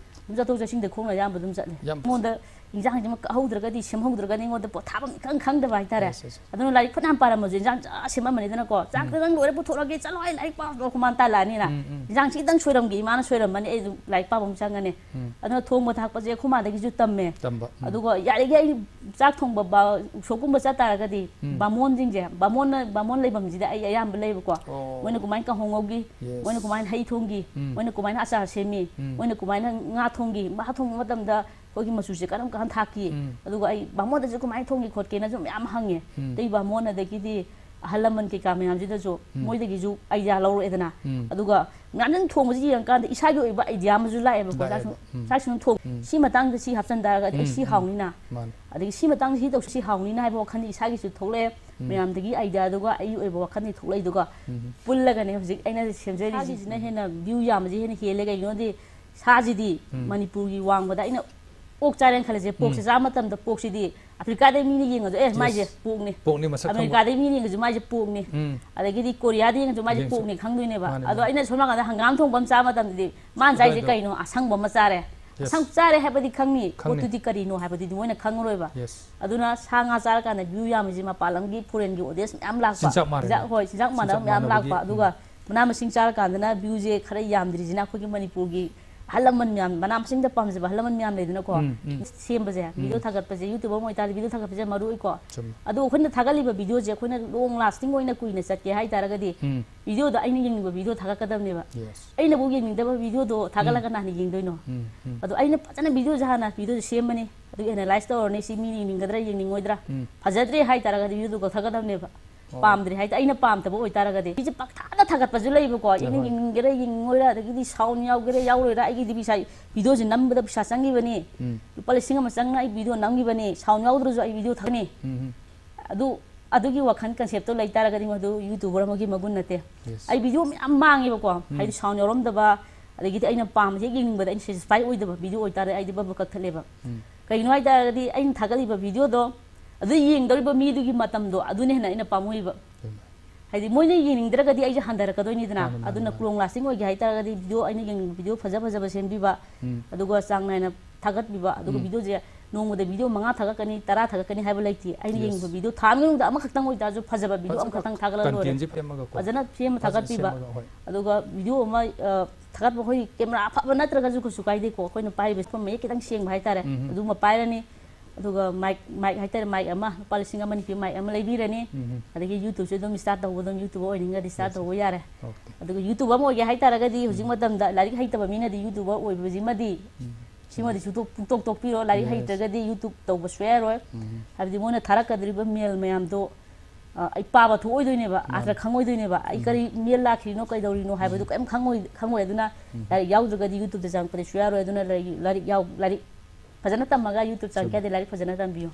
ꯑꯗꯨꯝ ꯆꯠꯊꯣꯛ ꯆꯠꯁꯤꯟꯗ ꯈꯣꯡꯅ ꯑꯌꯥꯝꯕ ꯑꯗꯨꯝ ꯆꯠꯂꯦ꯫ ꯌꯥꯝ ꯑꯩꯉꯣꯟꯗ ꯏꯟꯖꯥꯡꯁꯤꯃ ꯀꯛꯍꯧꯗ꯭ꯔꯒꯗꯤ, ꯁꯦꯝꯍꯧꯗ꯭ꯔꯒꯗꯤ ꯑꯩꯉꯣꯟꯗ ꯄꯣꯊꯥꯐꯝ ꯏꯈꯪ ꯈꯪꯗꯕ ꯍꯥꯏꯇꯥꯔꯦ꯫ Yes, yes, yes꯫ ꯑꯗꯨꯅ ꯂꯥꯏꯔꯤꯛ ꯐꯅꯌꯥꯝ ꯄꯥꯔꯝꯃꯁꯨ ꯏꯟꯖꯥꯡ ꯖꯥ ꯁꯦꯝꯃꯝꯃꯅꯤꯗꯅꯀꯣ꯫ ꯎꯝ꯫ "ꯆꯥꯛꯇ ꯅꯪ ꯂꯣꯏꯔꯦ, ꯄꯨꯊꯣꯔꯛꯑꯒꯦ, ꯆꯠꯂꯣ, ꯑꯩ ꯂꯥꯏꯔꯤꯛ ꯄꯥꯕꯗꯣ ꯈꯨꯃꯥꯟ ꯇꯥꯜꯂꯛꯑꯅꯤꯅ꯫ ꯎꯝ, ꯎꯝ꯫ ꯏꯟꯖꯥꯡꯁꯤ ꯈꯤꯇꯪ ꯁꯣꯏꯔꯝꯒꯦ, ꯏꯃꯥꯅ ꯁꯣꯏꯔꯝꯃꯅꯤ, ꯑꯩ ꯑꯗꯨꯝ ꯂꯥꯏꯔꯤꯛ ꯄꯥꯕ ꯑꯃꯨꯛ ꯆꯪꯉꯅꯤ"꯫ ꯎꯝ꯫ ꯑꯗꯨꯅ ꯊꯣꯡꯕ ꯊꯥꯛꯄꯁꯦ ꯑꯩꯈꯣꯏ ꯃꯥꯗꯒꯤꯁꯨ ꯇꯝꯃꯦ꯫ ꯇꯝꯕ꯫ ꯎꯝ꯫ ꯑꯗꯨꯒ ꯌꯥꯔꯤꯈꯩ ꯑꯩ ꯆꯥꯛ ꯊꯣꯡꯕ ꯕꯥ-, ꯎꯁꯣꯞꯀꯨꯝꯕ ꯆꯠ ꯇꯥꯔꯒꯗꯤ ꯎꯝ꯫ ꯕꯥꯃꯣꯟꯁꯤꯡꯁꯦ, ꯕꯥꯃꯣꯟꯅ, ꯕꯥꯃꯣꯟ ꯂꯩꯐꯝꯁꯤꯗ ꯑꯩ ꯑꯌꯥꯝꯕ ꯂꯩꯕꯀꯣ꯫ ꯑꯣ꯫ ꯃꯣꯏꯅ ꯀꯃꯥꯏꯅ ꯀꯥꯡꯍꯧ ꯉꯧꯈꯤ, Yes꯫ ꯃꯣꯏꯅ ꯀꯃꯥꯏꯅ ꯍꯩ ꯊꯣꯡꯈꯤ, ꯎꯝ꯫ ꯃꯣꯏꯅ ꯀꯃꯥꯏꯅ ꯑꯆꯥꯔ ꯁꯦꯝꯃꯤ, ꯎꯝ꯫ ꯃꯣꯏꯅ ꯀꯃꯥꯏꯅ ꯉꯥ ꯊꯣꯡꯈꯤ, ꯉꯥ ꯊꯣꯡꯕ ꯃꯇꯝꯗ ꯑꯩꯈꯣꯏꯒꯤ ꯃꯆꯨꯁꯦ ꯀꯔꯝ ꯀꯥꯟ ꯊꯥꯛꯈꯤ, ꯎꯝ꯫ ꯑꯗꯨꯒ ꯑꯩ ꯕꯥꯃꯣꯟꯗꯁꯨ ꯀꯃꯥꯏꯅ ꯊꯣꯡꯒꯦ ꯈꯣꯠꯀꯦꯅꯁꯨ ꯃꯌꯥꯝ ꯍꯪꯉꯦ꯫ ꯎꯝ꯫ ꯑꯇꯩ ꯕꯥꯃꯣꯟ, ꯑꯗꯒꯤꯗꯤ ꯑꯍꯜ ꯂꯃꯟ ꯀꯩꯀꯥ ꯃꯌꯥꯝꯁꯤꯗꯁꯨ ꯎꯝ꯫ ꯃꯣꯏꯗꯒꯤꯁꯨ ꯑꯥꯏꯗꯤꯌꯥ ꯂꯧꯔꯛꯑꯦꯗꯅ꯫ ꯎꯝ꯫ ꯑꯗꯨꯒ ꯃꯌꯥꯝꯁꯤꯅ ꯊꯣꯡꯕꯁꯤ ꯌꯦꯡꯉꯀꯥꯟꯗ ꯏꯁꯥꯒꯤ ꯑꯣꯏꯕ ꯑꯥꯏꯗꯤꯌꯥ ꯑꯃꯁꯨ ꯂꯥꯛꯑꯦꯕꯀꯣ꯫ ꯆꯥꯛ ꯂꯥꯛꯑꯦꯕ꯫ ꯁꯨꯝ ꯎꯝ꯫ ꯆꯥꯛ ꯁꯨꯝ ꯊꯣꯡ ꯎꯝ꯫ ꯁꯤ ꯃꯇꯥꯡꯗ ꯁꯤ ꯍꯥꯞꯆꯟ ꯇꯥꯔꯒꯗꯤ ꯑꯩ ꯎꯝ, ꯁꯤ ꯎꯝ꯫ ꯍꯥꯎꯅꯤꯅ꯫ ꯃꯥꯅꯤ꯫ ꯑꯗꯒꯤ ꯁꯤ ꯃꯇꯥꯡꯗ ꯁꯤ ꯇꯧꯁꯤ ꯁꯤ ꯍꯥꯎꯅꯤꯅ ꯍꯥꯏꯕ ꯋꯥꯈꯜꯗꯤ ꯏꯁꯥꯒꯤꯁꯨ ꯊꯣꯛꯂꯛꯑꯦ꯫ ꯎꯝ꯫ ꯃꯌꯥꯝꯗꯒꯤ ꯑꯥꯏꯗꯤꯌꯥꯗꯨꯒ ꯑꯩꯒꯤ ꯑꯣꯏꯕ ꯋꯥꯈꯜꯗꯤ ꯊꯣꯛꯂꯛꯏꯗꯨꯒ ꯎꯝ꯫ ꯄꯨꯜꯂꯒꯅꯦ ꯍꯧꯖꯤꯛ ꯑꯩꯅ ꯁꯦꯝꯖꯔꯤꯁꯤꯅ ꯍꯦꯟꯅ ꯚ꯭ꯌꯨ ꯌꯥꯝꯕꯁꯦ ꯍꯦꯟꯅ ꯍꯦꯜꯂꯦ꯫ ꯀꯩꯒꯤꯅꯣꯗꯤ ꯁꯥꯁꯤꯗꯤ ꯎꯝ꯫ ꯃꯅꯤꯄꯨꯔꯒꯤ ꯋꯥꯡꯃꯗ ꯑꯩꯅ ꯑꯣꯛ ꯆꯥꯔꯦꯅ ꯈꯜꯂꯁꯦ, ꯄꯣꯛꯁꯦ ꯎꯝ꯫ ꯆꯥꯕ ꯃꯇꯝꯗ ꯄꯣꯛꯁꯤꯗꯤ ꯑꯐ꯭ꯔꯤꯀꯥꯗꯩ ꯃꯤꯅ ꯌꯦꯡꯉꯁꯨ ꯑꯦ ꯃꯥꯏꯁꯦ Yes. ꯄꯣꯛꯅꯤ, ꯄꯣꯛꯅꯤ, ꯃꯁꯛ ꯈꯪꯕ꯫ ꯑꯃꯦꯔꯤꯀꯥꯗꯩ ꯃꯤꯅ ꯌꯦꯡꯉꯁꯨ ꯃꯥꯏꯁꯦ ꯄꯣꯛꯅꯤ, ꯎꯝ꯫ ꯑꯗꯒꯤꯗꯤ ꯀꯣꯔꯤꯌꯥꯗ ꯌꯦꯡꯉꯁꯨ ꯃꯥꯏꯁꯦ ꯌꯦꯡꯉꯁꯨ꯫ ꯄꯣꯛꯅꯤ ꯈꯪꯗꯣꯏꯅꯦꯕ꯫ ꯃꯥꯅꯦ, ꯑꯗꯣ ꯃꯥꯅꯦ꯫ ꯑꯩꯅ ꯁꯣꯝ ꯅꯥꯀꯟꯗ ꯍꯪꯒꯥꯝ ꯊꯣꯡꯕ ꯑꯃ ꯆꯥꯕ ꯃꯇꯝꯗꯗꯤ ꯃꯥꯅ ꯆꯥꯏꯁꯦ ꯑꯗꯨꯗꯥꯏꯗꯣ꯫ ꯀꯩꯅꯣ? ꯑꯁꯪꯕ ꯑꯃ ꯆꯥꯔꯦ꯫ Yes. ꯑꯁꯪ ꯆꯥꯔꯦ ꯍꯥꯏꯕꯗꯤ ꯈꯪꯅꯤ, ꯈꯪꯅꯤ꯫ ꯄꯣꯠꯇꯨꯗꯤ ꯀꯔꯤꯅꯣ ꯍꯥꯏꯕꯗꯨꯗꯤ ꯃꯣꯏꯅ ꯈꯪꯉꯔꯣꯏꯕ꯫ Yes. ꯑꯗꯨꯅ ꯁꯥ ꯉꯥ ꯆꯥꯔꯀꯥꯟꯗ ꯚ꯭ꯌꯨ ꯌꯥꯝꯃꯤꯁꯦ ꯃꯄꯥꯟ ꯂꯝꯒꯤ ꯐꯣꯔꯦꯟꯒꯤ ꯑꯣꯗꯤꯌꯦꯟꯁ ꯃꯌꯥꯝ ꯂꯥꯛꯄ꯫ ꯆꯤꯟꯖꯥꯛ ꯃꯥꯟꯅꯕ꯫ ꯆꯤꯟꯖꯥꯛ, ꯍꯣꯏ, ꯆꯤꯟꯖꯥꯛ ꯃꯥꯟꯅꯕ ꯆꯤꯟꯖꯥꯛ ꯃꯌꯥꯝ ꯃꯥꯟꯅꯕꯒꯤ, ꯂꯥꯛꯄ꯫ ꯑꯗꯨꯒ ꯎꯝ꯫ ꯃꯅꯥ ꯃꯁꯤꯡ ꯆꯥꯔꯀꯥꯟꯗꯅ ꯚ꯭ꯌꯨꯁꯦ ꯈꯔ ꯌꯥꯝꯗ꯭ꯔꯤꯁꯤꯅ ꯑꯩꯈꯣꯏꯒꯤ ꯃꯅꯤꯄꯨꯔꯒꯤ ꯑꯍꯜ ꯂꯃꯟ ꯃꯌꯥꯝ, ꯃꯅꯥ ꯃꯁꯤꯡꯗ ꯄꯥꯝꯖꯕ ꯑꯍꯜ ꯂꯃꯟ ꯃꯌꯥꯝ ꯂꯩꯗꯅꯀꯣ꯫ ꯎꯝ, ꯎꯝ꯫ ꯁꯦꯝꯕꯁꯦ, ꯚꯤꯗꯤꯑꯣ ꯎꯝ꯫ ꯊꯥꯒꯠꯄꯁꯦ, ꯌꯨꯇ꯭ꯌꯨꯕꯔ ꯑꯃ ꯑꯣꯏꯇꯥꯔꯗꯤ ꯚꯤꯗꯤꯑꯣ ꯊꯥꯒꯠꯄꯁꯦ ꯃꯔꯨ ꯑꯣꯏꯀꯣ꯫ ꯆꯨꯝꯃꯤ꯫ ꯑꯗꯣ ꯑꯩꯈꯣꯏꯅ ꯊꯥꯒꯠꯂꯤꯕ ꯚꯤꯗꯤꯑꯣꯁꯦ ꯑꯩꯈꯣꯏꯅ ꯂꯣꯡ ꯂꯥꯁꯇꯤꯡ ꯑꯣꯏꯅ ꯀꯨꯏꯅ ꯆꯠꯀꯦ ꯍꯥꯏ ꯇꯥꯔꯒꯗꯤ ꯎꯝ꯫ ꯚꯤꯗꯤꯑꯣꯗꯣ ꯑꯩꯅ ꯌꯦꯡꯅꯤꯡꯕ ꯚꯤꯗꯤꯑꯣ ꯊꯥꯒꯠꯀꯗꯕꯅꯦꯕ꯫ Yes. ꯑꯩꯅꯕꯨ ꯌꯦꯡꯅꯤꯡꯗꯕ ꯚꯤꯗꯤꯑꯣꯗꯣ ꯊꯥꯒꯠꯂꯒ ꯀꯅꯥꯅ ꯌꯦꯡꯗꯣꯏꯅꯣ? ꯎꯝ, ꯎꯝ꯫ ꯑꯗꯣ ꯑꯩꯅ ꯐꯖꯅ ꯚꯤꯗꯤꯑꯣꯁꯦ ꯍꯥꯟꯅ ꯚꯤꯗꯤꯑꯣꯁꯦ ꯁꯦꯝꯃꯅꯤ, ꯑꯗꯨꯒ ꯑꯦꯅꯥꯂꯥꯏꯁ ꯇꯧꯔꯅꯤ, ꯁꯤ ꯃꯤꯅ ꯌꯦꯡꯅꯤꯡꯒꯗ꯭ꯔꯥ ꯌꯦꯡꯅꯤꯡꯉꯣꯏꯗ꯭ꯔꯥ꯫ ꯎꯝ꯫ ꯐꯖꯗ꯭ꯔꯦ ꯍꯥꯏ ꯇꯥꯔꯒꯗꯤ ꯚꯤꯗꯤꯑꯣꯗꯣ ꯀꯛꯊꯠꯀꯗꯕꯅꯦꯕ꯫ ꯑꯣ꯫ ꯄꯥꯝꯗ꯭ꯔꯦ ꯍꯥꯏ ꯇꯥ-, ꯑꯩꯅ ꯄꯥꯝꯗꯕ ꯑꯣꯏꯇꯥꯔꯒꯗꯤ꯫ ꯁꯤꯁꯦ ꯄꯪꯊꯥꯗ ꯊꯥꯒꯠꯄꯁꯨ ꯂꯩꯕꯀꯣ꯫ ꯑꯩꯅ ꯍꯣꯏ꯫ ꯌꯦꯡꯅꯤꯡꯒꯦꯔꯥ ꯌꯦꯡꯅꯤꯡꯉꯣꯏꯔꯥ, ꯑꯗꯒꯤꯗꯤ ꯁꯥꯎꯟ ꯌꯥꯎꯒꯦꯔꯥ ꯌꯥꯎꯔꯣꯏꯔꯥ, ꯑꯩꯒꯤꯗꯤ ꯄꯩꯁꯥ, ꯚꯤꯗꯤꯑꯣꯁꯦ ꯅꯝꯕꯗ ꯄꯩꯁꯥ ꯆꯪꯈꯤꯕꯅꯤ꯫ ꯎꯝ꯫ ꯂꯨꯄꯥ ꯂꯤꯁꯤꯡ ꯑꯃ ꯆꯪꯅ ꯑꯩ ꯚꯤꯗꯤꯑꯣ ꯅꯝꯈꯤꯕꯅꯤ, ꯁꯥꯎꯟ ꯌꯥꯎꯗ꯭ꯔꯁꯨ ꯑꯩ ꯚꯤꯗꯤꯑꯣ ꯊꯥꯒꯠꯅꯤ꯫ ꯎꯝ, ꯎꯝ꯫ ꯑꯗꯨ, ꯑꯗꯨꯒꯤ ꯋꯥꯈꯜ ꯀꯟꯁꯦꯞꯇꯣ ꯂꯩ ꯇꯥꯔꯒꯗꯤ ꯃꯗꯨ ꯌꯨꯇ꯭ꯌꯨꯕꯔ ꯑꯃꯒꯤ ꯃꯒꯨꯟ ꯅꯠꯇꯦ꯫ Yes. ꯑꯩ ꯚꯤꯗꯤꯑꯣ ꯃꯌꯥꯝ ꯃꯥꯡꯉꯦꯕꯀꯣ꯫ ꯎꯝ꯫ ꯍꯥꯏꯗꯤ ꯁꯥꯎꯟ ꯌꯥꯎꯔꯝꯗꯕ, ꯑꯗꯒꯤꯗꯤ ꯑꯩꯅ ꯄꯥꯝꯕꯁꯦ ꯍꯦꯛ ꯌꯦꯡꯅꯤꯡꯕꯗ ꯑꯩꯅ ꯁꯦꯇꯤꯁꯐꯥꯏ ꯑꯣꯏꯗꯕ ꯚꯤꯗꯤꯑꯣ ꯑꯣꯏꯇꯥꯔꯗꯤ ꯑꯩꯗꯤ ꯕꯕ ꯀꯛꯊꯠꯂꯦꯕ꯫ ꯎꯝ꯫ ꯀꯩꯒꯤꯅꯣ ꯍꯥꯏ ꯇꯥꯔꯒꯗꯤ ꯑꯩꯅ ꯊꯥꯒꯠꯂꯤꯕ ꯚꯤꯗꯤꯑꯣꯗꯣ ꯑꯗꯨ ꯌꯦꯡꯗꯧꯔꯤꯕ ꯃꯤꯗꯨꯒꯤ ꯃꯇꯝꯗꯣ ꯑꯗꯨꯅ ꯍꯦꯟꯅ ꯑꯩꯅ ꯄꯥꯝꯃꯨꯏꯕ꯫ ꯆꯨꯝꯃꯦ꯫ ꯍꯥꯏꯗꯤ ꯃꯣꯏꯅ ꯌꯦꯡꯅꯤꯡꯗ꯭ꯔꯒꯗꯤ ꯑꯩꯁꯦ ꯍꯟꯊꯔꯛꯀꯗꯣꯏꯅꯤꯗꯅ꯫ ꯃꯥꯅꯦ, ꯃꯥꯅꯦ, ꯑꯗꯨꯅ ꯃꯥꯅꯦ꯫ ꯂꯣꯡ ꯂꯥꯁꯇꯤꯡ ꯑꯣꯏꯒꯦ ꯍꯥꯏꯇꯥꯔꯒꯗꯤ ꯚꯤꯗꯤꯑꯣ ꯑꯩꯅ ꯌꯦꯡꯅꯤꯡꯕ ꯚꯤꯗꯤꯑꯣ ꯐꯖ ꯐꯖꯕ ꯁꯦꯝꯕꯤꯕ, ꯎꯝ꯫ ꯑꯗꯨꯒ ꯆꯥꯡ ꯅꯥꯏꯅ ꯊꯥꯒꯠꯄꯤꯕ, ꯑꯗꯨꯒ ꯎꯝ꯫ ꯚꯤꯗꯤꯑꯣꯁꯦ ꯅꯣꯡꯃꯗ ꯚꯤꯗꯤꯑꯣ ꯃꯉꯥ ꯊꯥꯒꯠꯀꯅꯤ, ꯇꯔꯥ ꯊꯥꯒꯠꯀꯅꯤ ꯍꯥꯏꯕ ꯂꯩꯇꯦ꯫ ꯑꯩꯅ Yes. ꯌꯦꯡꯅꯤꯡꯕ ꯚꯤꯗꯤꯑꯣ ꯊꯥ ꯑꯃꯒꯤ ꯃꯅꯨꯡꯗ ꯑꯃꯈꯛꯇꯪ ꯑꯣꯏꯇꯥꯔꯁꯨ ꯐꯖꯕ ꯚꯤꯗꯤꯑꯣ ꯐꯖ-, ꯑꯃꯈꯛꯇꯪ ꯊꯥꯒꯠꯂ ꯂꯣꯏꯔꯦ꯫ content ꯁꯦ ꯁꯦꯝꯃꯒꯀꯣ꯫ ꯐꯖꯅ ꯁꯦꯝꯃ ꯐꯖꯅ ꯊꯥꯒꯠꯄꯤꯕ꯫ ꯁꯦꯝꯃꯒ, ꯍꯣꯏ꯫ ꯑꯗꯨꯒ ꯚꯤꯗꯤꯑꯣ ꯑꯃ, ꯑ, ꯊꯥꯒꯠꯄ ꯑꯩꯈꯣꯏ ꯀꯦꯃꯦꯔꯥ ꯑꯐꯕ ꯅꯠꯇ꯭ꯔꯒꯁꯨ ꯀꯩꯁꯨ ꯀꯥꯏꯗꯦꯀꯣ꯫ ꯑꯩꯈꯣꯏꯅ ꯄꯥꯏꯔꯤꯕ ꯁꯤꯐꯝ ꯃꯌꯦꯛ ꯈꯤꯇꯪ ꯁꯦꯡꯕ ꯍꯥꯏꯇꯥꯔꯦ꯫ ꯎꯝ꯫ ꯑꯗꯨꯃ ꯄꯥꯏꯔꯅꯤ꯫ ꯑꯗꯨꯒ ꯃꯥꯏꯛ, ꯃꯥꯏꯛ ꯍꯥꯏꯇꯥꯔꯦ, ꯃꯥꯏꯛ ꯑꯃ, ꯂꯨꯄꯥ ꯂꯤꯁꯤꯡ ꯑꯃ ꯅꯤꯐꯨ ꯃꯥꯏꯛ ꯑꯃ ꯂꯩꯕꯤꯔꯅꯤ꯫ ꯎꯝ꯫ ꯑꯗꯒꯤ ꯌꯨꯇ꯭ꯌꯨꯕꯁꯨ ꯑꯗꯨꯝ start ꯇꯧꯕ, ꯑꯗꯨꯝ ꯌꯨꯇ꯭ꯌꯨꯕꯔ ꯑꯣꯏꯅꯤꯡꯉꯗꯤ start Yes. ꯇꯧꯕ ꯌꯥꯔꯦ꯫ Okay. ꯑꯗꯨꯒ ꯌꯨꯇ꯭ꯌꯨꯕꯔ ꯑꯃ ꯑꯣꯏꯒꯦ ꯍꯥꯏꯇꯥꯔꯒꯗꯤ ꯍꯧꯖꯤꯛ ꯎꯝ꯫ ꯃꯇꯝꯗ ꯂꯥꯏꯔꯤꯛ ꯍꯩꯇꯕ ꯃꯤꯅꯗꯤ ꯌꯨꯇ꯭ꯌꯨꯕꯔ ꯑꯣꯏꯕꯁꯤꯃꯗꯤ, ꯎꯝ꯫ ꯁꯤꯃꯗꯤ ꯁꯨꯡꯇꯣꯛ, ꯄꯨꯡꯇꯣꯛ ꯇꯣꯛꯄꯤꯔꯣ꯫ ꯂꯥꯏꯔꯤꯛ Yes. ꯍꯩꯇ꯭ꯔꯒꯗꯤ ꯌꯨꯇ꯭ꯌꯨꯕ ꯇꯧꯕ ꯁꯨꯡꯌꯥ ꯌꯥꯔꯣꯏ꯫ ꯎꯝ꯫ ꯍꯥꯏꯕꯗꯤ ꯃꯣꯏꯅ ꯊꯥꯔꯛꯀꯗꯧꯔꯤꯕ mail ꯃꯌꯥꯝꯗꯣ ꯑ, ꯑꯩ ꯄꯥꯕ ꯊꯣꯛꯑꯣꯏꯗꯣꯏꯅꯦꯕ, ꯑꯥꯔꯊ ꯈꯪꯉꯣꯏꯗꯣꯏꯅꯦꯕ꯫ ꯑꯩ ꯀꯔꯤ ꯃꯦꯜ ꯂꯥꯛꯈ꯭ꯔꯤꯅꯣ, ꯀꯩꯗꯧꯔꯤꯅꯣ ꯍꯥꯏꯕꯗꯨ ꯀꯔꯤꯝ ꯈꯪꯉꯣꯏ, ꯈꯪꯉꯣꯏ꯫ ꯑꯗꯨꯅ ꯂꯥꯏꯔꯤꯛ ꯌꯥꯎꯗ꯭ꯔꯒꯗꯤ YouTube-ꯇ ꯆꯪꯉꯛꯄꯗꯁꯨ ꯌꯥꯔꯣꯏ꯫ ꯑꯗꯨꯅ ꯂꯥꯏꯔꯤꯛ, ꯂꯥꯏꯔꯤꯛ ꯌꯥꯎ-, ꯂꯥꯏꯔꯤꯛ ꯐꯖꯅ ꯇꯝꯃꯒ YouTube ꯆꯪꯉꯛꯀꯦ ꯍꯥꯏꯗꯤ ꯂꯥꯏꯔꯤꯛ ꯐꯖꯅ ꯇꯝꯕꯤꯌꯨ꯫